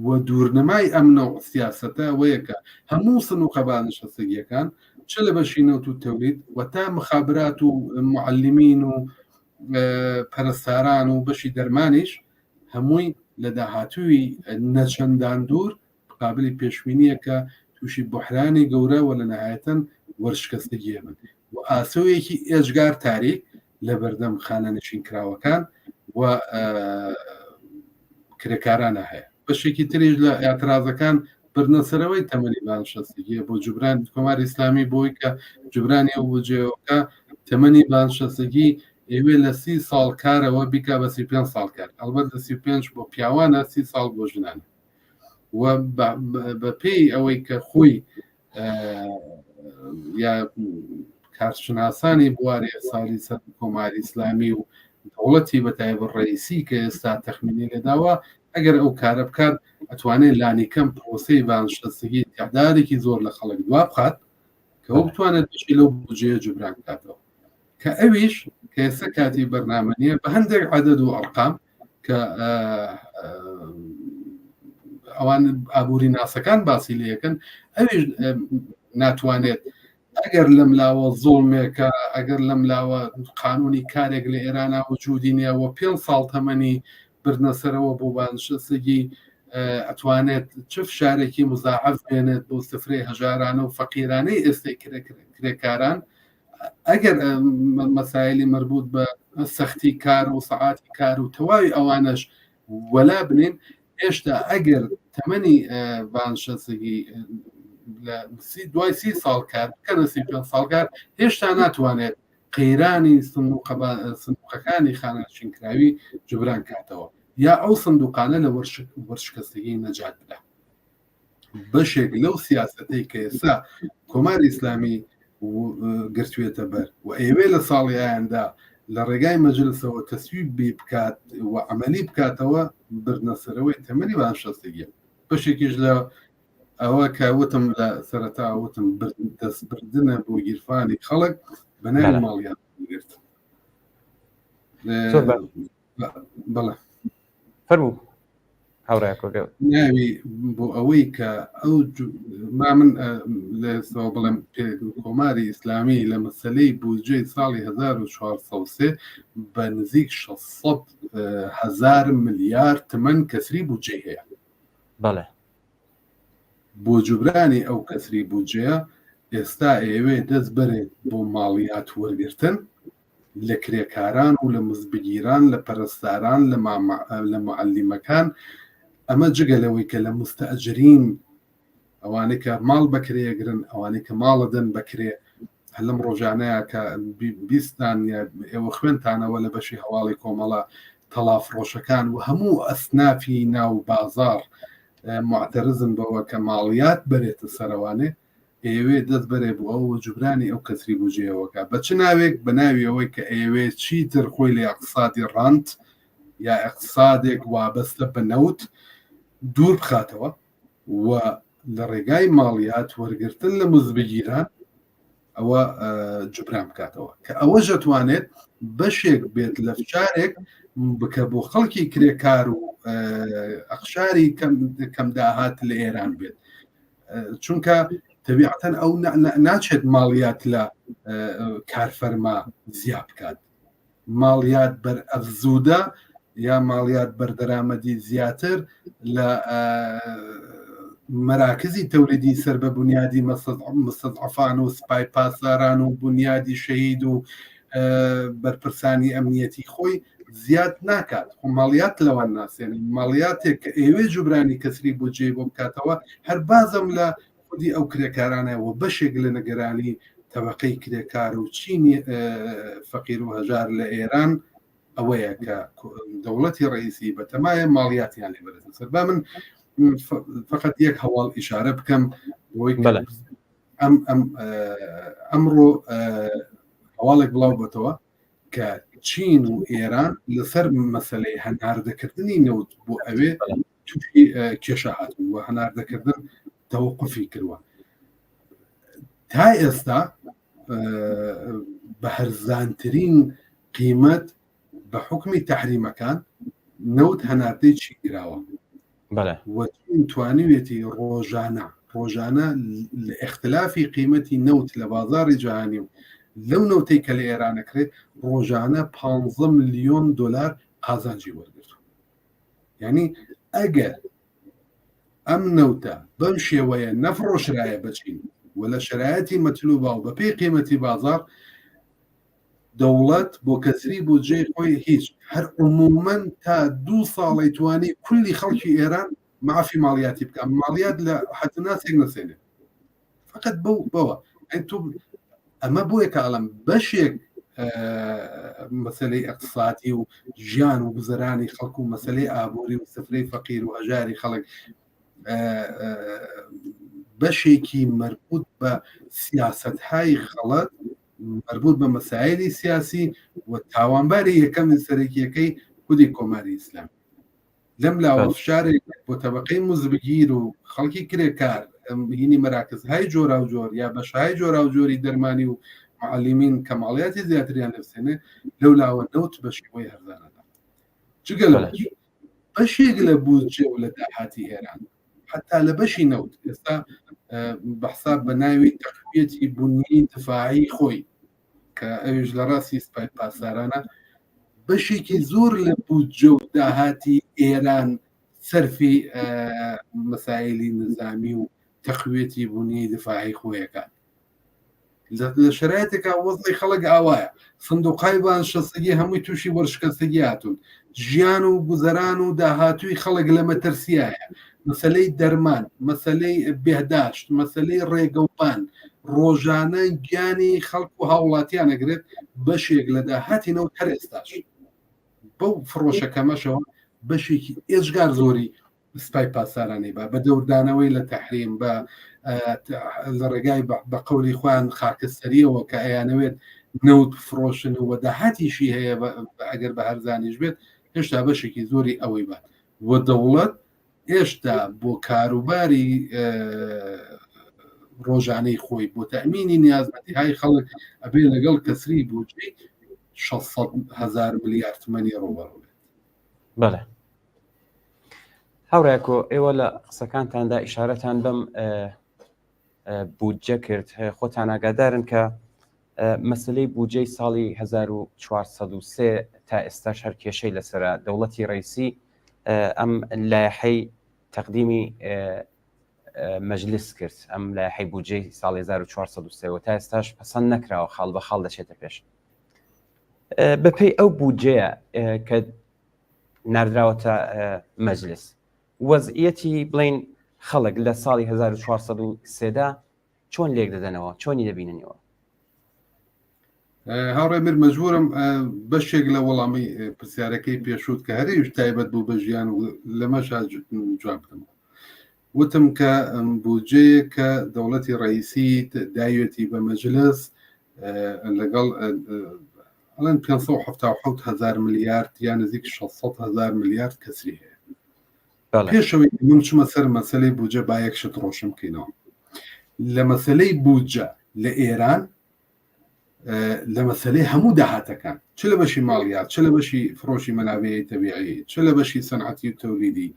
و دوورنمای ئەم نەوع سیاسەتە ئەوەیە کە هەموو سنوقە بازنشەستەگیەکان چ لە بەشی نەوت و تەولید و تا مخابرات و معلمین و پەرستاران و بەشی دەرمانیش هەمووی لە داهاتووی نەچەندان دوور قابلی پێشبینیە کە تووشی بحرانی گەورە و لە نهایەتەن وەرشکەستگیە بن و ئاسۆیەکی ئێجگار تاریک لە بەردەم خانەنشین کراوەکان و کرێکارانە هەیە بەشێکی تریش لە اعتراضەکان بردنەسەرەوەی تەمەنی بانشەستگیە بۆ جوبران کۆماری ئیسلامی بۆی کە جوبرانی ئەو بجێەوەکە تەمەنی بانشەستگی ئێوێ لە سی ساڵ کارەوە بیکا بە 35 ساڵ کار ئەڵبەت لە 35 بۆ پیاوانە سی ساڵ بۆ ژنان و بە پێی ئەوەی کە خۆی یا کارشناسانی بواری ساڵی سەر کۆماری ئیسلامی و دەوڵەتی بە تایبەت ڕئیسی کە ئێستا تەخمینی لێداوە ئەگەر ئەو کارە بکات ئەتوانێت لانیکەم پرۆسەی بانشەستگی تعدادێکی زۆر لە خەڵک دوا بخات کە ئەو بتوانێت بەشی لەو بودجەیە جوبران بکاتەوە کە ئەویش کە ئێستا کاتی بەرنامە نییە بە هەندێک عەدەد و ئەرقام کە ئەوان ئابووری ناسەکان باسی لەکەن ئەویش ناتوانێت ئەگەر لەم لاوە زۆڵمێکە ئەگەر لەم لاوە قانونی کارێک لە ئێرانە وجودی نییە پێ ساڵ تەمەنی بردنەسەرەوە بۆ بانشەسەگی ئەتوانێت چ فشارێکی مزاعف بێنێت بۆ سفرەی هەژارانە و فەقیرانەی ئێستای کرێکاران ئەگەر مەسایلی مربوط بە سەختی کار و سەعاتی کار و تەواوی ئەوانەش وەلا بنین هێشتا ئەگەر تەمەنی بانشەسەگی لە دوای سی ساڵ کار بکەنە سی پێ ساڵ کار هێشتا ناتوانێت قەیرانی سندوقەکانی خانەنشینکراوی جوبران کاتەوە یا ئەو سندوقانە لە وەرشکەستگی نەجات بدا بەشێک لەو سیاستەی کە ئێستا کۆماری ئیسلامی گرتوێتە بەر و ئەیەوێ لە ساڵی ئایندە لە ڕێگای مەجلسەوە تەسویب بی بکات و عملی بکاتەوە بردنەسەرەوەی تەمەنی بانشەستگیە بەشێکیش لە ئەوە کە وتم لە سەرەتا وتم دەستبردنە بۆ گیرفانی خەڵک بە ناوی ماڵیان گرت بەڵێ فەرموو هاوڕێکۆگە ناوی بۆ ئەوەی کە ئەو ما من لە ئێستاوە بڵێم کۆماری ئیسلامی لە مەسلەی بودجەی ساڵی 1403 بە نزیک 600 هزار ملیار تمەن کەسری بودجەی هەیە بەڵێ بۆ جوبرانی ئەو کەسری بودجەیە ئێستا ئەیەوێ دەست بەرێت بۆ ماڵیات وەرگرتن لە کرێکاران و لە مزبگیران لە پەرستاران لە معەلیمەکان ئەمە جگە لەوەی کە لە مستەئجرین ئەوانەی کە ماڵ بەکرێگرن ئەوانەی کە ماڵەدەن بەکرێ هەر لەم ڕۆژانەیە کە بیستان ئێوە خوێنتانەوە لە بەشی هەواڵی کۆمەڵە تەڵافڕۆشەکان و هەموو ئەسنافی ناو بازاڕ معتەرزن بەوە کە ماڵیات بەرێتە سەرەوانێ ئەیەوێ دەست بەرێ بۆ ئەو جوبرانی ئەو کەسری بوجەیەوەکە بە چ ناوێک بە ناوی ئەوەی کە ئەیەوێ چیتر خۆی لە ئەقتصادی ڕانت یا ئەقتصادێک وابەستە بە نەوت دوور بخاتەوە و لە ڕێگای ماڵیات وەرگرتن لە مزبگیران ئەوە جوبران بکاتەوە کە ئەوە ژەتوانێت بەشێک بێت لە فشارێک بکە بۆ خەڵکی کرێکار و ئەخشاری کەم داهات لە ئێران بێت چونکە تەبیعەتەن ئەو ناچێت ماڵیات لە کارفەرما زیاد بکات ماڵیات بەر ئەفزوودە یا ماڵیات بەردەرامەدی زیاتر لە مەراکزی تەولیدی سەر بە بنیادی مستضعفان و سپای پاسداران و بنیادی شەهید و بەرپرسانی ئەمنیەتی خۆی زیاد ناکات خۆ ماڵیات لەوان ناسێنن ماڵیاتێک کە ئێوێ جوبرانی کەسری بودجەی بۆ بکاتەوە هەر بازم لە خودی ئەو کرێکارانە و بەشێک لە نگەرانی تەبەقەی کرێکار و چینی فەقیر و هەژار لە ئێران ئەوەیە کە دەوڵەتی ڕئیسی بەتەمایە ماڵیاتیان لێ بەرێتە سەر با من فقط یەک هەواڵ ئیشارە بکەم بۆی ئەم ئەم ئەمڕۆ هەواڵێک بڵاو بۆتەوە کە چین و ئێران لەسەر مەسلەی هەناردەکردنی نەوت بۆ ئەوێ تووشی کێشە هاتوو و هەناردەکردن تەوەقفی کردووە تا ئێستا بە هەرزانترین قیمەت بە حکمی تحریمەکان نەوت هەناردەی چی کراوە وەچین توانیوێتی ڕۆژانە ڕۆژانە لە اختلافی قیمەتی نەوت لە بازاری جیهانی و لەو نەوتەی کە لە ئێرانەکرێت ڕۆژانە 15 میلیۆن دلار قازانجی وەرگرتو یعنی ئەگەر ئەم نەوتە بەم شێوەیە نەفڕۆشرایە بە چین و لە شەرایەتی مەتلوبا و بەپێی قیمەتی بازاڕ دەوڵەت بۆ کەسری بودجەی خۆی هیچ هەر عمومەن تا دوو ساڵی توانی کولی خەڵکی ئێران معافی ماڵیاتی بکە ماڵیات لە حەتناسێک نەسێنێ فقط بەو بەوە تۆ ئەمە بۆیە کە ئەڵم بەشێک مەسلەی اقتصادی و ژیان و گوزەرانی خەڵک و مەسلەی ئابووری و سفرەی فەقیر و هەژاری خەڵک بەشێکی مربوط بە سیاست های غەڵەت مربوط بە مەسایلی سیاسی و تاوانباری یەکەم سەرەکیەکەی خودی کۆماری ئیسلام لەم لاوە فشارێک بۆ تەبقەی مزبگیر و خەڵکی کرێکار هینی مەراکزهای جۆراوجۆر یا بەشهای جۆراوجۆری دەرمانی و معلمین کە ماڵیاتی زیاتریان لەبسێنێ لەو لاوە نەوت بە شێوەی هەرزانەدا جگە لە بەشێک لە بودجە و لە داهاتی ئێران حتا لە بەشی نەوت ئێستا بە حساب بە ناوی تەقویەتی بنیی دفاعی خۆی کە ئەویش لە ڕاستی سپای پاسدارانە بەشێکی زۆر لە بودجە و داهاتی ئێران سەرفی مەسایلی نظامی و تەقویەتی بوونی دفاعی خۆیەکان لە شرایتێکا وەزعی خەڵک ئاوایە سندوقای بانشەسەگی هەمووی تووشی وەرشکەستگی هاتوون ژیان و گوزەران و داهاتووی خەڵک لە مەترسیایە مەسلەی دەرمان مەسلەی بێهداشت مەسلەی ڕێگەوبان ڕۆژانە گیانی خەڵک و هاوڵاتیان ئەگرێت بەشێک لە داهاتی نەوت هەر ئێستاش بەو فڕۆشە کەمەشەوە بەشێکی ئێجگار زۆری سپای پاسدارانی بە بە دەوردانەوەی لە تەحریم بە لە ڕێگای بە قەولی خۆیان خاکەسەریەوە کە ئەیانەوێت نەوت بفرۆشن و داهاتیشی هەیە ئەگەر بە هەرزانیش بێت هێشتا بەشێکی زۆری ئەوەی بات و دەوڵەت هێشتا بۆ کاروباری ڕۆژانەی خۆی بۆ تەمینی نیازمەندیهای خەڵک ئەبێ لەگەڵ کەسری بودجەی 600 هزار ملیارد تمەنی ڕوبەڕوو بێت. بەڵێ هاوڕێکۆ ئێوە لە قسەکانتاندا ئیشارەتان بەم بودجە کرد خۆتان ئاگادارن کە مەسلەی بودجەی ساڵی 1403 تا ئێستاش هەر کێشەی لەسرە دەوڵەتی ڕیسی ئەم لایحەی تەقدیمی مەجلس کرد ئەم لایحەی بودجەی ساڵی 1403 و تا ئێستاش پەسەند نەکراوە خاڵ بە خاڵ دەچێتە پێش بەپێی ئەو بودجەیە کە نردراوەتە مەجلس وەزعیەتی بڵین خەڵک لە ساڵی 1403دا چۆن لێک دەدەنەوە چۆنی دەبیننەوە؟ هاوڕێ میر مەجبورم بەشێک لە وەڵامی پرسیارەکەی پێشوت کە هەرێش تایبەت بوو بە ژیان و لەمەش جواب بدەم وتم کە بودجەیە کە دەوڵەتی ڕئیسی داوێتی بە مەجلس لەگەڵ ئەڵێن 577 هزار ملیارد یا نزیک 600 هزار ملیارد کەسری هەیە پێشەوەی من چمە سەر مەسلەی بودجە با یەک شت ڕۆشن بکەینەوە لە مەسلەی بودجە لە ئێران لە مەسلەی هەموو داهاتەکان چ لە بەشی ماڵیات چ لە بەشی فڕۆشی مەنابعی تەبیعی چ لە بەشی سەنعەتی و تەولیدی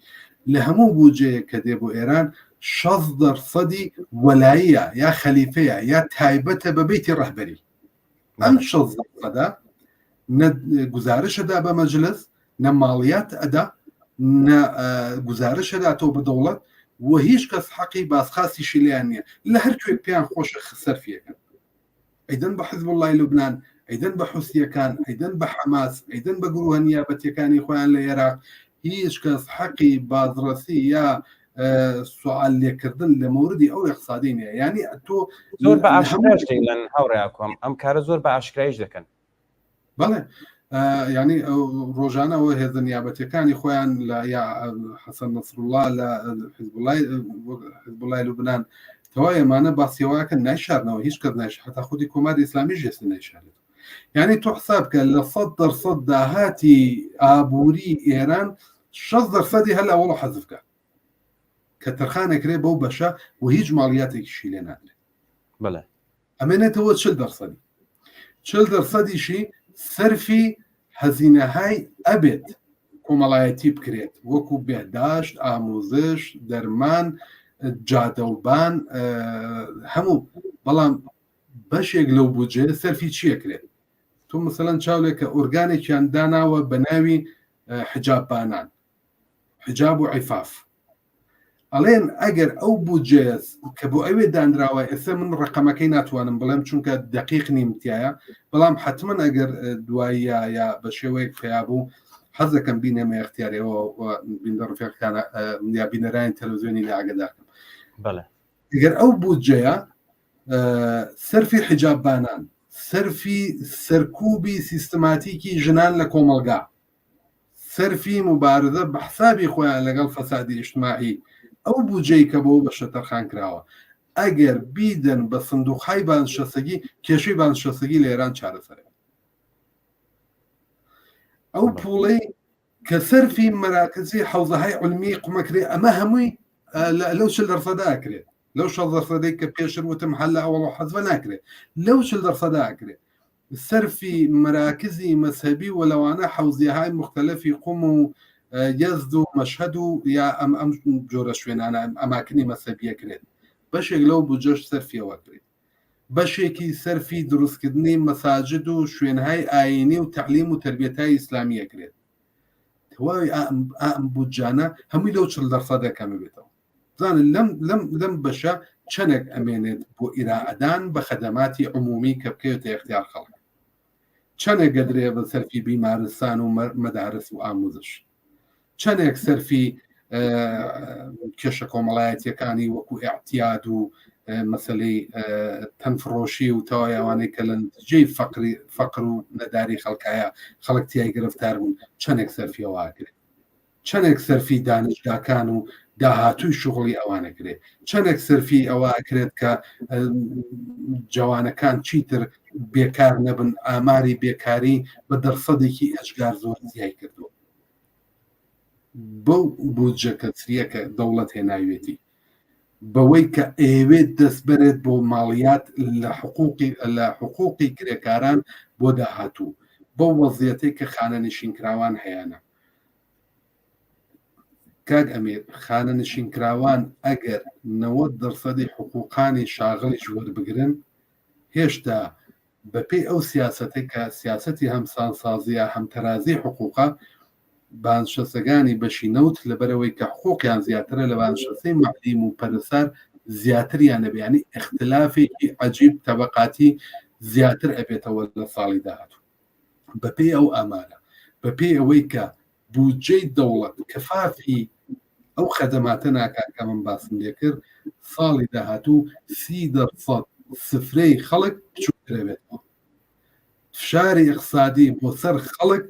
لە هەموو بودجەیەک کە دێ بۆ ئێران 6 دەرسەدی وەلاییە یا خەلیفەیە یا تایبەتە بە بەیتی ڕەهبەری ئەم 6 دەرسەدە نە گزارش ئەدا بە مەجلس نە ماڵیات ئەدا نە گزارش ئەداتەوە بە دەوڵەت و هیچ کەس حەقی بازخواستیشی لێیان نییە لە هەر کوێ پێیان خۆشە سەرفیەکەن ئەیدەن بە حزب اللهی لوبناان. ئەیدەن بە حوسیەکان، ئەیدەن بە حەماس، ئەیدەن بە گروهە نیابەتیەکانی خۆیان لە ئێراق، هیچ کەس حەقی بازڕەسی یا سوال لێکردن لە مەوردی ئەو ئیقتسادی نیە. یانی تۆ زۆر بە ئاشکراش دەیڵێن هاوڕێ ئاکۆم، ئەم کارە زۆر بە ئاشکرایش دەکەن. بەڵێ یعنی ڕۆژانە ئەوە هێزە نیابەتەکانی خۆیان لە یا حەسەن نەسروڵڵا لە حزبوڵای حزبوڵای لوبناان تەواوی ئەمانە باسیەوەکە نایشارنەوە هیچ کەس نایش حتا خودی کۆماری ئیسلامی ژێستی نایشارێت یعنی تۆ حساب کە لە 100% داهاتی ئابووری ئێران 6 دەرسەدی هەر لە ئەوڵ حەزفکە کە تەرخانەکرێ بەو بەشە و هیچ ماڵیاتێکیشی لێ نادرێت بەڵێ ئەمێنێتەوە چل دەرسەدی چل دەرسەدیشی سەرفی هەزینەهای ئەبێت کۆمەڵایەتی بکرێت وەکو بێداشت ئاموزش دەرمان جادەوبان هەموو بەڵام بەشێک لەو بودجەیە سەرفی چیەکرێت تۆ مثلەن چاولێک کە ئۆرگانێکیان داناوە بە ناوی حجاب بانان حجاب و عیفاف ئەڵێن ئەگەر ئەو بودجەیە کە بۆ ئەوێ دانراوە ئێستا من ڕقەمەکەی ناتوانم بڵێم چونکە دقیق نیم تایە بەڵام حتمما ئەگەر دواییە یا بە شێوەیەک پیا بوو حەز دەکەم بینێمە اختیارەوە بیندە ڕفێقەکانە یا بینەرانی تەلەڤزیۆنی لە ئاگدارکەم بەڵێ ئەگەر ئەو بودجەیە سەرفی حجاب بانان سەرفی سەرکوبی سیستماتیکی ژنان لە کۆمەڵگا سەرفی موبارزە بە حسابی خۆیان لەگەڵ فەسادی ئیجتماعی ئەو بودجەی کە بۆ بەشە تەرخان کراوە ئەگەر بیدەن بە سندوقهای بازنشەستگی کێشەی بازنشەستگی لە ئێران چارەسەرە ئەو پوڵەی کە سەرفی مەراکزی حەوزەهای علمی قومەکرێ ئەمە هەمووی لەو چل دەرسەدا ئەکرێت لەو شەست دەرسەدەی کە پێشتر وتم هەر لە ئەوەڵ حەزفە ناکرێت لەو چل دەرسەدا ئەکرێت سەرفی مەراکزی مەزهەبی و لەوانە حەوزیەهای موختەلەفی قوم و یەزد و مەشهەد و یا ئەم ئەم جۆرە شوێنانە ئەماکنی مەزهەبیە کرێت بەشێک لەو بودجەش سەرفیەوە کرێت بەشێکی سەرفی دروستکردنی مەساجد و شوێنهای ئایینی و تەعلیم و تەربیەتای ئیسلامیە کرێت تەواوی ئەم بودجانە هەمووی لەو چل دەرسەدە کەمە بێتەوە بزانن لەم لەم لەم بەشە چەندێک ئەمێنێت بۆ ئیرائەدان بە خەدەماتی عمومی کە بکەوێتە اختیار خەڵک چەندێک گەدرێ بە سەرفی بیمارستان و مەدارس و ئاموزش چەندێک سەرفی کێشە کۆمەڵایەتیەکانی وەکو اعتیاد و مەسلەی تەنفرۆشی و تەواوی ئەوانەی کە لە نتیجەی فەقری فەقر و نەداری خەڵکایە خەڵک تیای گرفتار بوون چەندێک سەرفیەوە کرێت چەنێک سەرفی دانشگاکان و داهاتووی شوغڵی ئەوان ئەکرێت چەنێک سەرفی ئەوە ئەکرێت کە جەوانەکان چیتر بێکار نەبن ئاماری بێکاری بە دەرسەدێکی ئەجگار زۆر زیای کردووە بەو بودجە کەسریە کە دەوڵەت هێناوێتی بەوەی کە ئەیەوێت دەست بەرێت بۆ ماڵیات لە حقوقی لە حقوقی کرێکاران بۆ داهاتوو بەو وەزیەتەی کە خانەنشینکراوان هەیانە کاک ئەمیر خانەنشینکراوان ئەگەر 90 دەرسەدی حقوقانی شاغڵیش وەربگرن هێشتا بەپێی ئەو سیاسەتەی کە سیاسەتی هەمسانسازیە هەمتەرازی حقوقە بانشەسەگانی بەشی نەوت لەبەرەوەی کە حقوقیان زیاترە لە بانشەسەی معلیم و پەرستار زیاتریان ئەبێ یانی ئیختلافێکی عەجیب تەبەقاتی زیاتر ئەبێتەوە لە ساڵی داهاتوو بەپێی ئەو ئامارە بەپێی ئەوەی کە بودجەی دەوڵەت کەفافی ئەو خەدەماتە ناکات کە من باسم لێ کرد ساڵی داهاتوو سی دەرسەد سفرەی خەڵک بچووکترەبێتەوە فشاری ئیقتسادی بۆ سەر خەڵک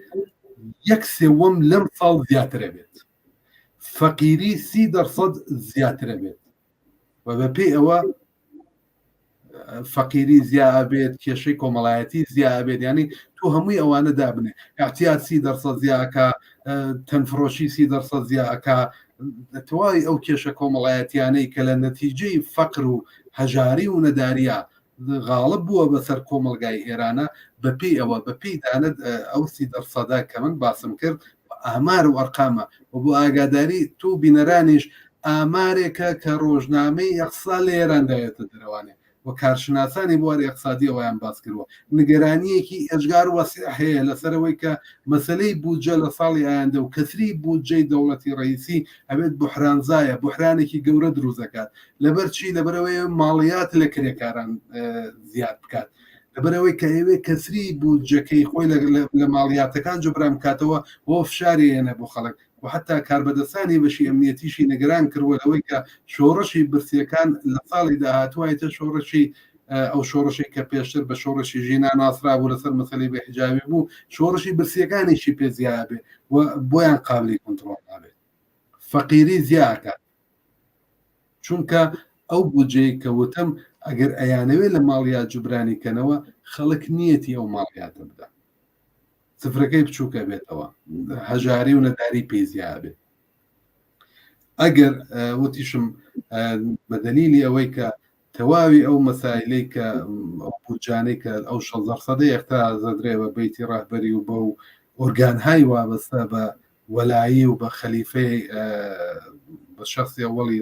یەک سێوەم لەم ساڵ زیاترە بێت فەقیری سی دەرسەد زیاترە بێت و بەپێی ئەوە فەقیری زیا ئەبێت کێشەی کۆمەڵایەتی زیا ئەبێت ینی تۆ هەمووی ئەوانە دابنێ اعتیاد سی دەرسەد زیاکە تەنفرۆشی سی دەرسەد زیاکە تەواوی ئەو کێشە کۆمەڵایەتیانەی کە لە نەتیجەی فەقر و هەژاری و نەداریە غاڵب بووە بەسەر کۆمەڵگای ئێرانە بەپێی ئەوە بەپێی دانت ئەو سی دەرسەدا کە من باسم کرد ئامار و ئەرقامە و بۆ ئاگاداری تۆ بینەرانیش ئامارێکە کە ڕۆژنامەی ئەقسا لە ئێران داوێتە دەرەوانێ و کارشناسانی بواری ئەقسادی ئەویان باس کردووە نیگەرانیەکی ئێجگار وەسیع هەیە لەسەرەوەی کە مەسلەی بودجە لە ساڵی ئایندە و کەسری بودجەی دەوڵەتی ڕئیسی ئەبێت بحرانزایە بحرانێکی گەورە دروست دەکات لەبەر چی لەبەرەوەی ماڵیات لە کرێکاران زیاد بکات. لەبەرئەوەی کە ئەیەوێ کەسری بودجەکەی خۆی لە ماڵیاتەکان جوبران بکاتەوە بۆ فشاری هێنە بۆ خەڵک و حتا کاربەدەستانی بەشی ئەمنیەتیشی نگران کردووە لەوەی کە شۆڕشی برسیەکان لە ساڵی داهاتوایتە شۆڕشی ئەو شۆڕشی کە پێشتر بە شۆڕشی ژینا ناسرا بوو لەسەر مەسەلەی بێ حجابی بوو شۆڕشی برسیەکانیشی پێ زیابێ و بۆیان قابلی کۆنتڕۆڵ نابێت فەقیری زیاکات چونکە ئەو بودجەی کە وتم ئەگەر ئەیانەوێ لە ماڵیا جوبرانی کەنەوە خەڵک نیەتی ئەو ماڵیاتە بدا سفرەکەی بچووکە بێتەوە هەژاری و نەداری پێی زیابێت بێت ئەگەر وتیشم بە دەلیلی ئەوەی کە تەواوی ئەو مەسایلەی کە ئەو بودجانەی کە ئەو 16 سەدەی ئەختا زەدرێ بە بەیتی ڕەهبەری و بەو ئۆرگانهای وابەستە بە وەلایی و بە خەلیفەی بە شخصی ئەوەڵی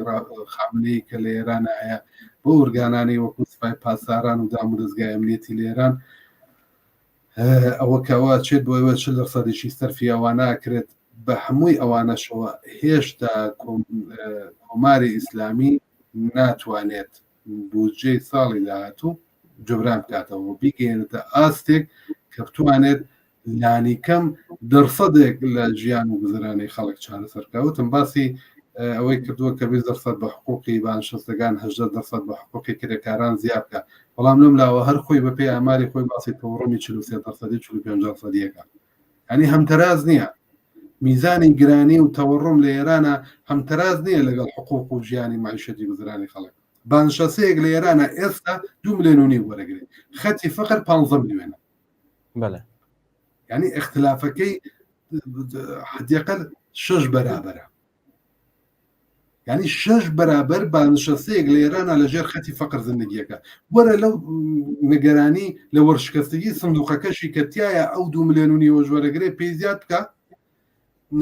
خامنەیی کە لە ئێران هەیە بۆ ئۆرگانانی وەکو سپای پاسداران و دام و دەزگای ئەمنیەتی لە ئێران ئەوە کەەوە چێت بۆ ئەوە چل لە سەدێکی سەرفی ئەوانە کرێت بە هەمووی ئەوانەشەوە هێشتا کۆماری ئیسلامی ناتوانێت بودجەی ساڵی داهاتوو جبران بکاتەوە و بیگەێنێتە ئاستێک کە بتوانێت لانیکەم دەرسەدێک لە ژیان و گوزەرانی خەڵک چارەسەر بکات وتم باسی ئەوەی کردووە کە 20 دەرسەد بە حقوقی بانشەستەکان 18 دەرسەد بە حقوقی کرێکاران زیاد بکات بەڵام لەم لاوە هەر خۆی بە پێی ئاماری خۆی باسی تەوەڕمی 43 دەرسەدی 45 دەرسەدیەکە یعنی هەمتەراز نییە میزانی گرانی و تەوەڕم لە ئێرانە هەمتەراز نییە لەگەڵ حقوق و ژیانی معیشەتی گوزرانی خەڵک بانشەسەیەک لە ئێرانە ئێستا دو ملیۆن و نیو وەرەگرێت خەتی فەقر 15 ملیۆنە بەڵێ یعنی اختلافەکەی حدیقل شش بەرابەرە یعنی شش بەرابەر بانشەسەیەک لە ئێرانە لە ژێر خەتی فەقر زندگیەکە وەرە لەو نگەرانی لە وەرشکستگی سندوقەکەشی کە تایە ئەو دو ملیۆن و نیوە ژوەرەگرێ پێی زیاد بکە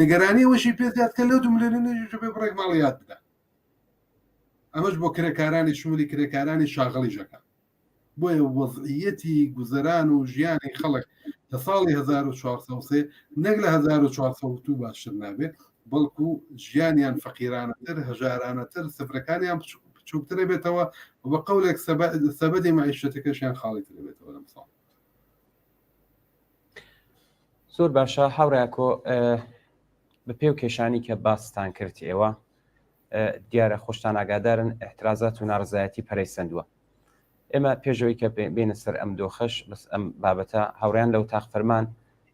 نگەرانی ئەوەشی پێ زیاد کە لەو دو ملیۆن و نیوە بێ بڕێک ماڵیات بدە ئەمەش بۆ کرێکارانی شمولی کرێکارانی شاغڵی ژەکە بۆیە وەزعیەتی گوزەران و ژیانی خەڵک لە ساڵی 1403 نەک لە 1402 باشتر نابێت بەڵکو ژیانیان فەقیرانەتر هەژارانەتر سفرەکانیان بچووکترە بێتەوە و بە قەولێک سەبەدی مەعیشەتەکەشیان خاڵیتر بێتەوە لەم ساڵ. زۆر باشە هاوڕیاکۆ بە پێ و کێشانی کە باستان کرد ئێوە دیارە خۆشتان ئاگادارن احترازات و ناڕزایەتی پەرەی سندووە ئێمە پێشەوەی کە بێنە سەر ئەم دۆخەش بەس ئەم بابەتە هاوڕیان لە وتاق فەرمان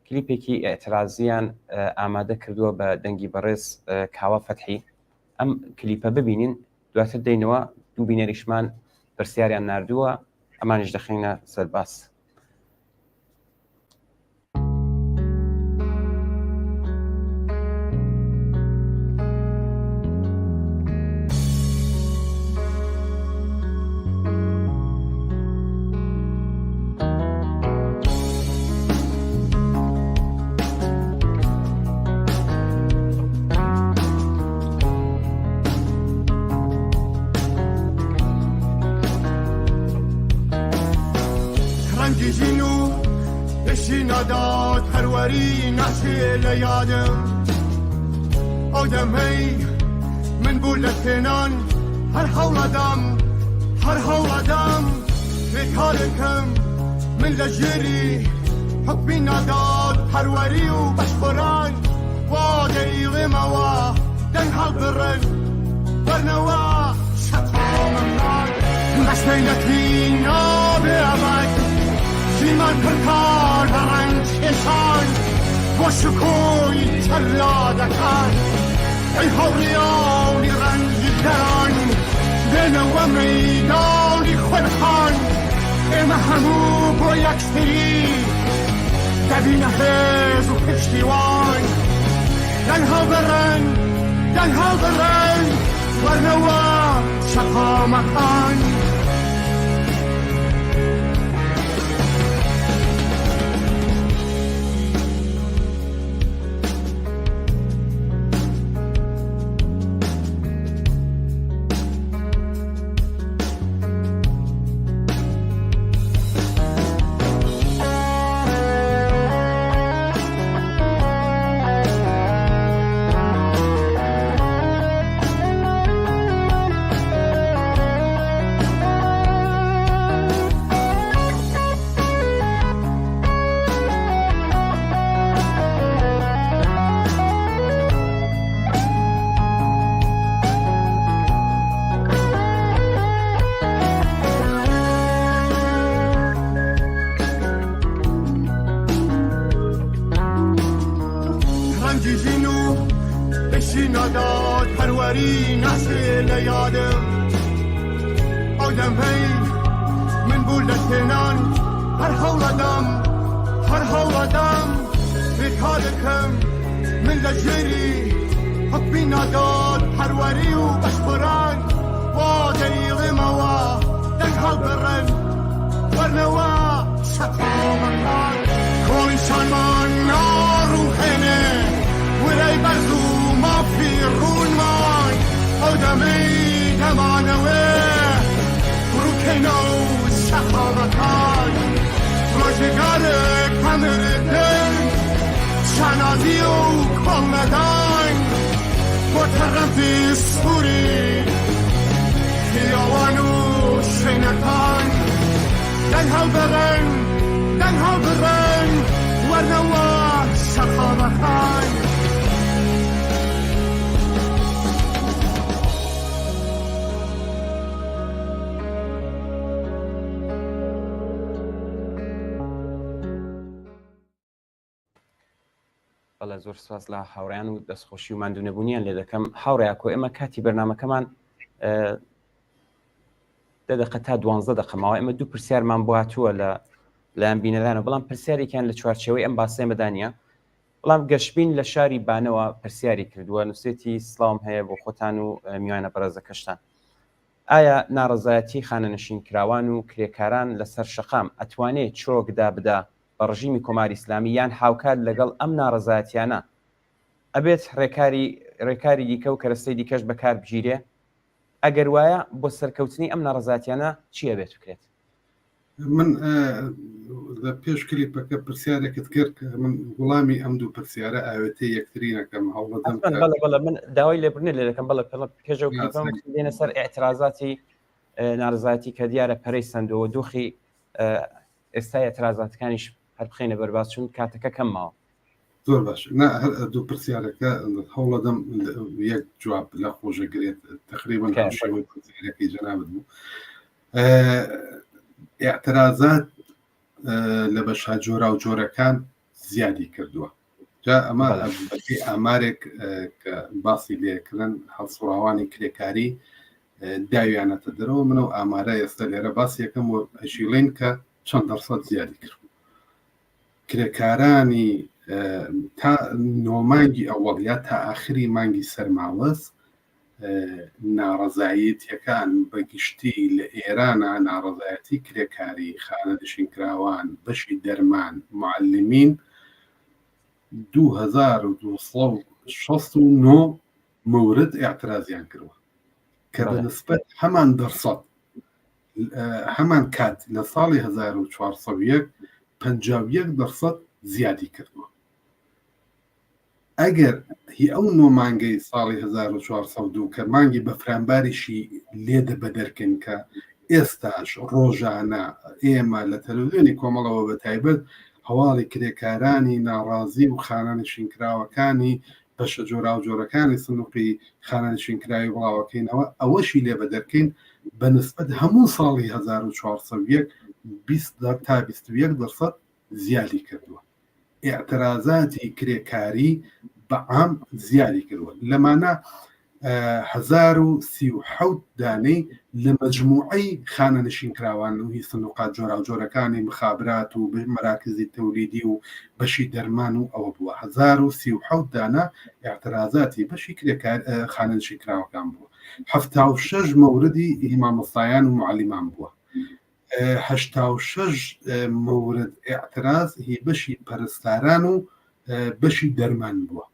کلیپێکی ئاعترازیان ئامادە کردووە بە دەنگی بەڕێز کاوە فەتحی ئەم کلیپە ببینین دواتر دەینەوە دوو بینەریشمان پرسیاریان نردووە ئەمانیش دەخینە سەر باس. ڕەنگی ژین و پشی ناداد پەروەری ناچێ لە یادم ئەو دەمەی من بوو لە تێنان هەر هەوڵەدام هەر هەوڵەدام بێکارێکم من لە ژێری حوکمی ناداد پەروەری و بەشخۆران وا دەیڵێمەوە دەنگ هەڵبڕن وەرنەوە شەقامەکان بەشمەینەتی نابێ ئەبەد ژیمان پڕکار بە ڕەنج کێشان بۆ شکۆی جەلادەکان ئەی هاوڕێیانی ڕەنجدەران بێنەوە مەیدانی خولقان ئێمە هەموو بۆ یەکتری دەبینە هێز و پشتیوان دەنگ هەڵبڕن دەنگ هەڵبڕن وەرنەوە شەقامەکان. پەروەری ناچێ لە یادم. ئەو دەمەی من بوو لە تێنان هەر هەوڵەدەم هەر هەوڵەدەم بێکارەکەم من لە ژێری حوکمی ناداد پەروەری و بەشخۆران وا دەیڵێمەوە دەنگ هەڵبڕن وەرنەوە شەقامەکان کۆڵی شانمان ناڕوخێنێ ورەی بەرز و مافی ڕوونمان ئەو دەمەی دەمانەوێ ڕووکەینە و شەقامەکان ڕۆژگارێک بەمردن شانازی و کۆڵنەدان بۆتە ڕەمزی سووری خیاوان و شوێنەکان دەنگ هەڵبڕن دەنگ هەڵبڕن وەرنەوە شەقامەکان. بەڵێ زۆر سپاس لە هاوڕیان و دەستخۆشی و ماندوو نەبوونیان لێ دەکەم هاوڕیا کۆ ئێمە کاتی بەرنمەکەمان دە دقە تا دوانزە دقە ماوە ئێمە دوو پرسیارمان بۆ هاتووە لە لایەن بینەرانە بەڵام پرسیارێکیان لە چوارچێوەی ئەم باسێمەدانە بەڵام گەشبین لە شاری بانەوە پرسیاری کردووە نووسێتی سڵاوم هەیە بۆ خۆتان و میوانە بەڕێزەکەشتان ئایا ناڕەزایەتی خانەنشینکراوان و کرێکاران لەسەر شەقام ئەتوانێ چۆک دابدا بە ڕژیمی کۆماری ئیسلامی یان هاوکات لەگەڵ ئەم ناڕەزایەتیانە ئەبێت ڕێکاری ڕێکاری دیکە و کەرەستەی دیکەش بەکار بگیرێ؟ ئەگەر وایە بۆ سەرکەوتنی ئەم ناڕەزایەتیانە چی ئەبێت بکرێت؟ من لە پێش کلیپەکە پرسیارێکت کرد کە من وڵامی ئەم دوو پرسیارە ئاوێتەی یەکتری نەکەم هەوڵەدەم بەڵێ بەڵێ من داوای لێبوردنت لێ دەکەم بەڵێ پێش ئەو کلیپەم دێنە سەر ئیعترازاتی ناڕەزایەتی کە دیارە پەرەی سەندەوە دۆخی ئێستا ئیعترازاتەکانیش هەر بخەینە بەرباس چون کاتەکە کەم ماوە. زۆر باش نا هەر دوو پرسیارەکە هەوڵەدەم یەک جواب لە خۆشە گرێت تقریبا شێوەی پرسیارەکەی جەنابت بوو اعترازات لە بەشە جۆرا و جۆرەکان زیادی کردووە جا ئەمە بەپێی ئامارێک کە باسی لێکردن هەڵسوڕاوانی کرێکاری داویانەتە دەرەوە منە و ئامارە ئێستا لێرە باس یەکەم و ئەژیڵین کە چەند دەرسەد زیادی کرد کرێکارانی تا نۆمانگی ئەوەڵ یا تا ئاخری مانگی سەرماوەز ناڕەزایەتیەکان بە گشتی لە ئێرانە ناڕەزایەتی کرێکاری خانەنشینکراوان بەشی دەرمان معلمین 2269 مورد اعترازیان کردوە کە بە نسبەت هەمان دەرسەد هەمان کات لە ساڵی 1401 51 دەرسەد زیادی کردووە ئەگەر هی ئەو نۆ مانگەی ساڵی 1402 کە مانگی بەفرانباریشی لێ دەبەدەرکەین کە ئێستاش ڕۆژانە ئێمە لە تەلەڤزیۆنی کۆمەڵەوە بە تایبەت هەواڵی کرێکارانی ناڕازی و خانەنشینکراوەکانی بەشە جۆراوجۆرەکانی سندوقی خانەنشینکراوی بڵاوەکەینەوە ئەوەشی لێ بەدەرکەین بە نسبەت هەموو ساڵی 1401 20 تا 21 دەرسەد زیادی کردووە ئیعترازاتی کرێکاری بە عام زیادی کردووە لەمانە 1037 دانەی لە مەجموعەی خانەنشینکراوان و هی سندوقات جۆراوجۆرەکانی مخابرات و مەراکزی تەولیدی و بەشی دەرمان و ئەوە بووە 1037 دانە ئیعترازاتی بەشی کرێکار خانەنشینکراوەکان بووە 76 مەوردی هی مامۆستایان و معەلیمان بووە 86 مورد ئیعتراز هی بەشی پەرستاران و بەشی دەرمان بووە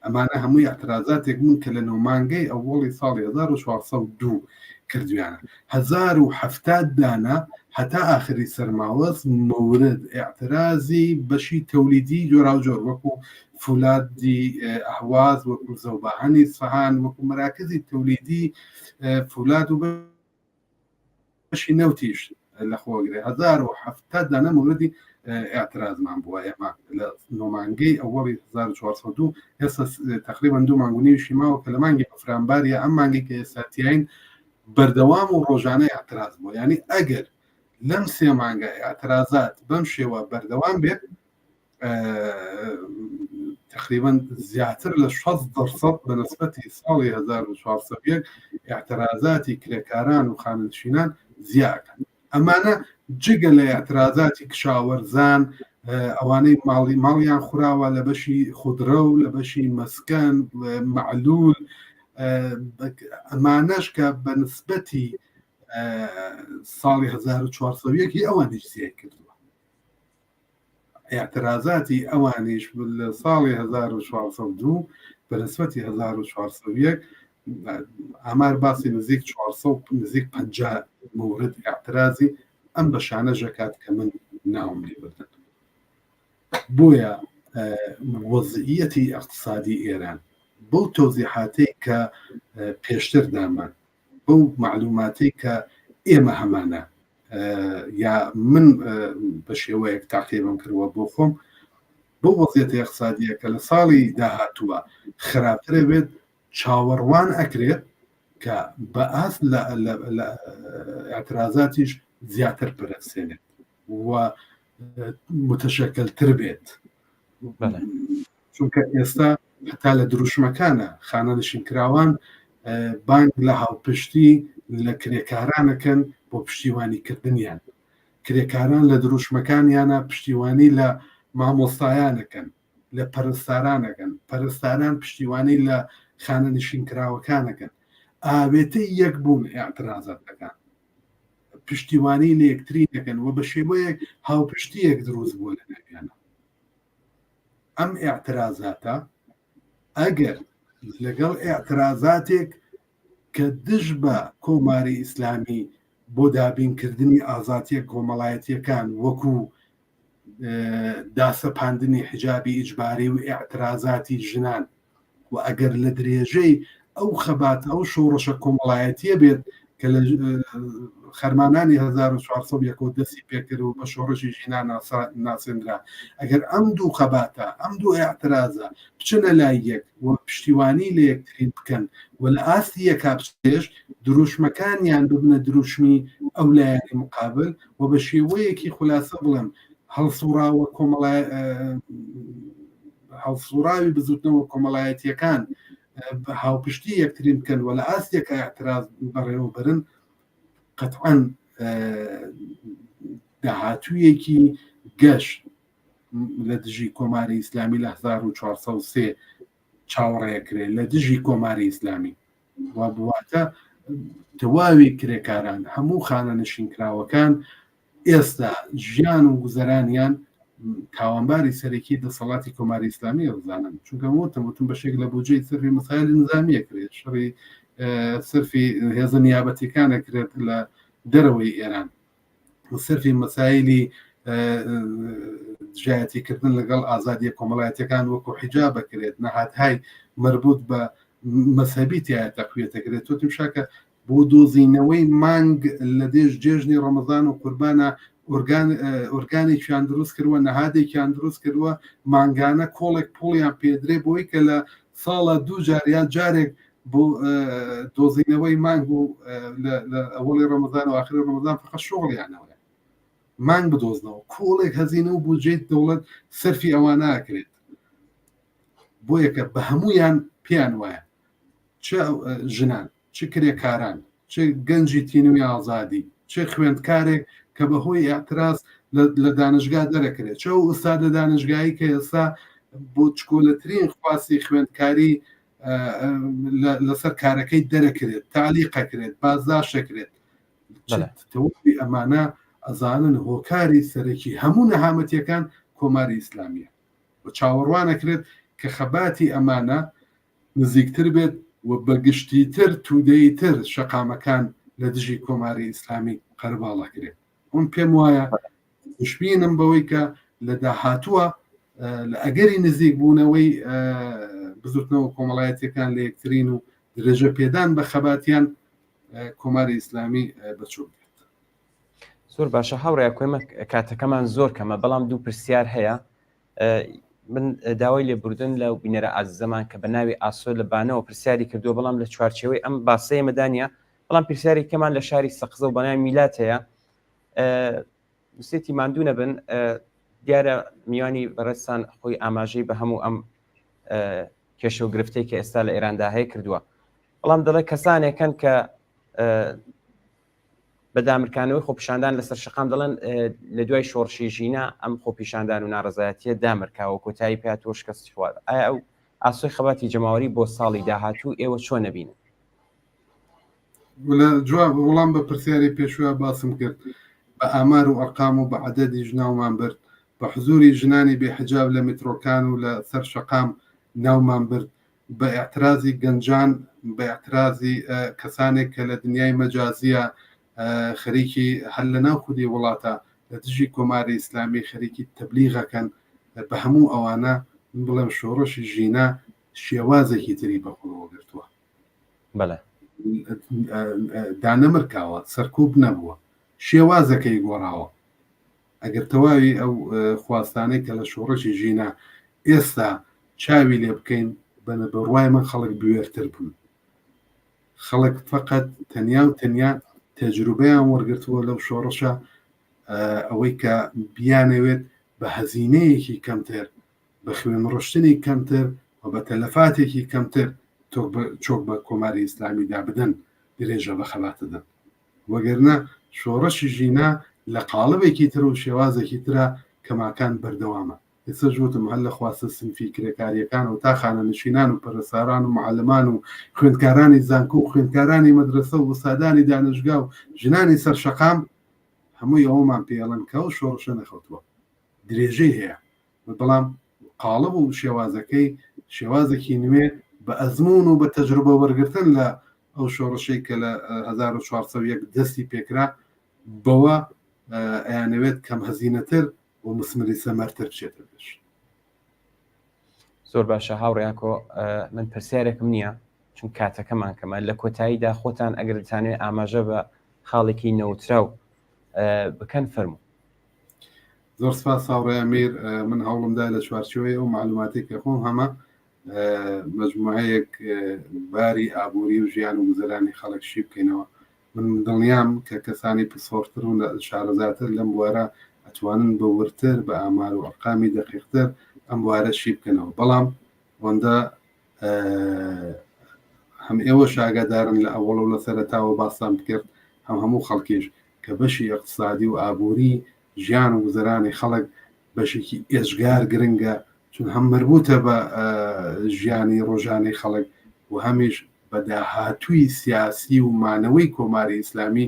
ئەمانە هەمووی اعترازاتێک بوون کە لە نۆمانگەی ئەوەڵی ساڵی 1402 کردویانە 1070 دانە هەتا ئاخری سەرماوەز مورد اعترازی بەشی تەولیدی جۆراوجۆر وەکو فولادی ئەهواز وەکو زەوباهەنی سەهان وەکو مەراکزی تەولیدی فولاد و بەشی نەوتیش لە خۆگرێ 1070 دانە مۆردی اعترازمان بووە ئێمە لە نۆمانگەی ئەوەڵی 1402 ئێستا تقریبا دوو مانگ و نیوشی ماوە کە لە مانگی بەفرانبار یا ئەم مانگی کە ئێستا تیاین بەردەوام و ڕۆژانە اعتراز بووە یعنی ئەگەر لەم سێ مانگە اعترازات بەم شێوە بەردەوام بێت. تقریبا زیاتر لە 60 دەرسەد بە نسبەتی ساڵی 1401 اعترازاتی کرێکاران و خانەنشینان زیاکەن ئەمانە جگە لە اعترازاتی کشاوەرزان ئەوانەی ماڵی ماڵیان خوراوە لە بەشی خودرە و لە بەشی مەسکەن معلول ئەمانەش کە بە نسبەتی ساڵی 1401 ئەوانیش زیای کردووە اعترازاتی ئەوانیش لە ساڵی 1402 بە نسبەتی 1401 ئامار باسی نزیک 400 نزیک 50 مورد اعترازی ئەم بەشانە ژەکات کە من ناوم لێ بردن بۆیە وەزعیەتی اقتصادی ئێران بەو تەوزیحاتەی کە پێشتر دامان بەو معلوماتەی کە ئێمە هەمانە یا من بە شێوەیەک تاقیبم کردووە بۆ خۆم بۆ وەزیەتە اقتصادیە کە لە ساڵی داهاتووە خراپترە بێت چاوەڕوان ئەکرێت کە بە ئاست لە اعترازاتیش زیاتر پرەسێنێت و متشکلتر بێت چونکە ئێستا هەتا لە دروشمەکانە خانەنشینکراوان بانگ لە هاوپشتی لە کرێکارانەکەن بۆ پشتیوانی کردنیان کرێکاران لە دروشمەکانیانە پشتیوانی لە مامۆستایانەکەن لە پەرستارانەکەن پەرستاران پشتیوانی لە خانەنشینکراوەکانەکەن ئاوێتەی یەک بوون اعترازاتەکان پشتیوانی لە یەکتری دەکەن و بە شێوەیەک هاوپشتیەک دروست بووە لە ناویانە ئەم ئیعترازاتە ئەگەر لەگەڵ ئیعترازاتێک کە دژ بە کۆماری ئیسلامی بۆ دابینکردنی ئازادیە کۆمەڵایەتیەکان وەکو داسەپاندنی حجابی ئیجباری و ئیعترازاتی ژنان و ئەگەر لە درێژەی ئەو خەبات ئەو شۆڕشە کۆمەڵایەتیە بێت کە لە خەرمانانی 1401 دەستی پێکرد و بە شۆڕشی ژینا ناسێنرا ئەگەر ئەم دوو خەباتە ئەم دوو ئاعترازە بچنە لای یەک و پشتیوانی لە یەکترین بکەن و لە ئاستی یەکا بچێش دروشمەکانیان ببنە دروشمی ئەو لایەنی مقابل و بە شێوەیەکی خولاسە بڵێم هەڵسوڕاوە کۆمەڵای هەڵسوڕاوی بزوتنەوە کۆمەڵایەتیەکان هاوپشتی یەکترین بکەن و لە ئاستێکا اعتراض بەڕێوە بەرن قەتعەن داهاتوویەکی گەش لە دژی کۆماری ئیسلامی لە 1403 چاوەڕێکرێت لە دژی کۆماری ئیسلامی و بواتە تەواوی کرێکاران هەموو خانە نشینکراوەکان ئێستا ژیان و گوزەرانیان تاوانباری سەرەکی دەسەڵاتی کۆماری ئیسلامی ئەوزانن چونکە وتم وتم بەشێک لە بودجەی سەرفی مەسایلی نظامیە کرێت شەڕی سەرفی هێزە نیابەتیەکان ئەکرێت لە دەرەوەی ئێران سەرفی مەسایلی دژایەتیکردن لەگەڵ ئازادیە کۆمەڵایەتەکان وەکو حیجاب بکرێت نەهاتهای مربوط بە مەسەبی تایە تەقویەتەکرێت تۆ تمشاکە بۆ دۆزینەوەی مانگ لە دێژ جێژنی ڕەمەزان و قوربانە ئۆرگان ئۆرگانێکیان دروست کردووە نەهادێکیان دروست کردووە مانگانە کۆڵێک پوڵیان پێدرێ بۆی کە لە ساڵە دوو جار یا جارێک بۆ دۆزینەوەی مانگ و لە ئەوەڵی ڕەمەزان و ئاخری ڕەمەزان فقط شغڵیانەوەیە مانگ بدۆزنەوە کۆڵێک هەزینە و بودجەی دەوڵەت سەرفی ئەوان ناکرێت بۆیەکە بە هەمویان پێیان وایە چ ژنان چ کرێکاران، چ گەنجی تینووی ئازادی، چ خوێندکارێک کە بە هۆی ئیعتراز لە دانشگا دەرەکرێت، چ ئەو ئوستادە دانشگایی کە ئێستا بۆ چکۆلەترین خواستی خوێندکاری لەسەر کارەکەی دەرەکرێت، تەعلیقەکرێت، بازداشتەکرێت. تەواوی ئەمانە ئەزانن هۆکاری سەرەکی هەموو نەهامەتیەکان کۆماری ئیسلامیە و چاوەڕوانەکرێت کە خەباتی ئەمانە نزیکتر بێت و بە گشتیتر تودەییتر شەقامەکان لە دژی کۆماری ئیسلامی قەرەباڵغ کرێت. من پێم وایە خوشبینم بەوەی کە لە داهاتووە لە ئەگەری نزیک بوونەوەی بزوتنەوە کۆمەڵایەتیەکان لە یەکترین و درێژە پێدان بە خەباتیان کۆماری ئیسلامی بەچۆک دێت. زۆر باشە هاوڕێ کۆمە کاتەکەمان زۆر کەمە بەڵام دوو پرسیار هەیە من داوای لێبوردن لە بینەرە ئازیزەمان کە بە ناوی ئاسۆ لە بانەوە پرسیاری کردووە بەڵام لە چوارچێوەی ئەم باسەیە مەدانە بەڵام پرسیاری کەمان لە شاری سەقزە و بەناوی میلات هەیە نووسێتی ماندوو نەبن دیارە میوانی بەڕێزتان خۆی ئاماژەی بە هەموو ئەم کێشە و گرفتەی کە ئێستا لە ئێراندا هەیە کردووە بەڵام دەڵێ کەسانێکن کە بە دامرکانەوەی خۆپیشاندان لەسەر شەقام دەڵێن لە دوای شۆڕشی ژینا ئەم خۆپیشاندان و ناڕەزایەتیە دامرکاوە کۆتایی پێ هاتووە شکستی خوارد ئایا ئەو ئاسۆی خەباتی جەماوەری بۆ ساڵی داهاتوو ئێوە چۆن نەبینن؟ لە جواب وەڵام بە پرسیاری پێشوە باسم کرد بە ئامار و ئەرقام و بە عەدەدیش ناومان برد بە حزوری ژنانی بێ حجاب لە میترۆکان و لە سەر شەقام ناومان برد بە ئیعترازی گەنجان، بە ئیعترازی کەسانێک کە لە دنیای مەجازییە خەریکی هەر لە ناو خودی وڵاتە لە دژی کۆماری ئیسلامی خەریکی تەبلیغەکەن، بە هەموو ئەوانە من بڵێم شۆڕشی ژینا شێوازێکی تری بە خۆیەوە گرتووە. بەڵێ. دانەمرکاوە، سەرکوب نەبووە، شێوازەکەی گۆڕاوە. ئەگەر تەواوی ئەو خواستانەی کە لە شۆڕشی ژینا ئێستا چاوی لێ بکەین بە بڕوای من خەڵک بوێرتر بوون خەڵک فقط تەنیا و تەنیا تەجروبەیان وەرگرتووە لەو شۆڕشە ئەوەی کە بیانەوێت بە هەزینەیەکی کەمتر بە خوێنڕشتنی کەمتر و بە تەلەفاتێکی کەمتر چۆک بە کۆماری ئیسلامیدا بدەن درێژە بە خەباتدەن وەگەرنا شۆڕشی ژینا لە قاڵبێکی تر و شێوازێکی ترا کەماکان بەردەوامە. ئێستاش وتم هەر لە خواستە سنفی کرێکارییەکانەوە تا خانەنشینان و پەرستاران و معەلمان و خوێندکارانی زانکۆ و خوێندکارانی مەدرەسە و ئوستادانی دانشگا و ژنانی سەر شەقام هەمووی ئەوەمان پێ ئەڵێن کە ئەو شۆڕشە نەخەوتووە درێژەی هەیە بەڵام قاڵب و شێوازەکەی شێوازێکی نوێ بە ئەزموون و بە تەجروبە وەرگرتن لە ئەو شۆڕشەی کە لە 1401 دەستی پێکرا بەوە ئەیانەوێت کەم هەزینەتر و مسمری سەمەرتر بچێتە پێش. زۆر باشە هاوڕیاکۆ من پرسیارێکم نییە چون کاتەکەمان کەمە لە کۆتاییدا خۆتان ئەگەر دەتانوێت ئاماژە بە خاڵێکی نەوتراو بکەن فەرموو. زۆر سپاس هاوڕێ ئەمیر من هەوڵمدا لە چوارچێوەی ئەو معلوماتی کە خۆم هەمە مجموعەیەک باری ئابووری و ژیان و گوزەرانی خەڵک شی بکەینەوە من دڵنیام کە کەسانی پسۆڕتر و شارەزاتر لەم بوارە ئەتوانن بە وردتر بە ئامار و ئەرقامی دەقیقتر ئەم بوارە شی بکەنەوە بەڵام ئەوەندە هەم ئێوەش ئاگادارن لە ئەوەڵ و لە سەرەتاوە باستان بکرد هەم هەموو خەڵکیش کە بەشی ئیقتسادی و ئابووری ژیان و گوزەرانی خەڵک بەشێکی ئێجگار گرنگە چون هەم مەربوتە بە ژیانی ڕۆژانەی خەڵک و هەمیش بە داهاتووی سیاسی و مانەوەی کۆماری ئیسلامی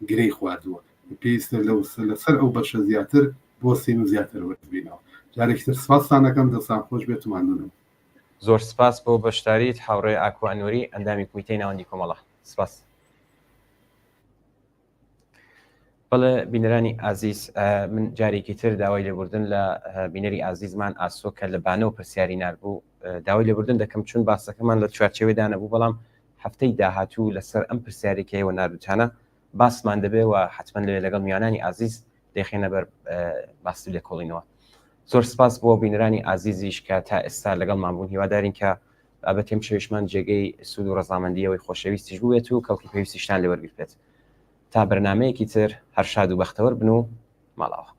گرێی خواردووە پێویستە لەو لەسەر ئەو بەشە زیاتر بۆسین و زیاتر وردبینەوە جارێکی تر سپاستان ئەکەم دەستان خۆش بێت و ماندوو نەبن. زۆر سپاس بۆ بەشداریت هاوڕێ ئاکۆ ئەنوەری ئەندامی کومیتەی ناوەندی کۆمەڵە. سپاس. بەڵێ بینەرانی ئازیز من جارێکی تر داوای لێبوردن لە بینەری ئازیزمان ئاسۆ کە لە بانەوە پرسیاری ناربوو داوای لێبوردن دەکەم چون باسەکەمان لە چوارچێوەدا نەبوو بەڵام هەفتەی داهاتوو لەسەر ئەم پرسیارێکەوە ناردوتانە باسمان دەبێ و حتمما لەوێ لەگەڵ میوانانی ئازیز دەخێنە بەر باس و لێکۆڵینەوە زۆر سپاس بۆ بینەرانی ئازیزیش کە تا ئێستا لەگەڵمان بوون هیوادارین کە بابەتی ئەم شەویشمان جێگەی سوود و ڕەزامەندیەوەی خۆشەویستیش بووێت و کەڵکی پێویستیشتان لێ وەرگرتبێت. تا بەرنامەیەکی تر هەر شاد و بەختەوەر بن و ماڵاوا.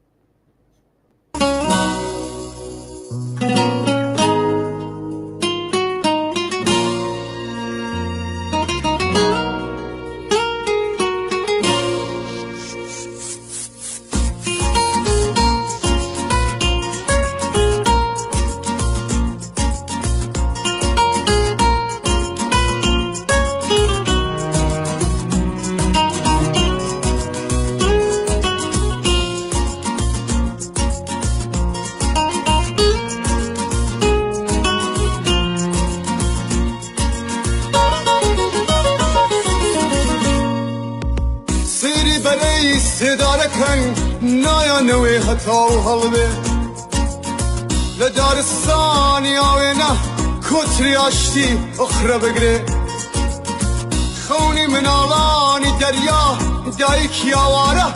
سەیری بەرەی سێدارەکەن نایانەوێ هەتاو هەڵبێ لە دارستانی ئاوێنە کۆتری ئاشتی ئۆخرە بگرێ خەونی مناڵانی دەریا دایکی ئاوارە.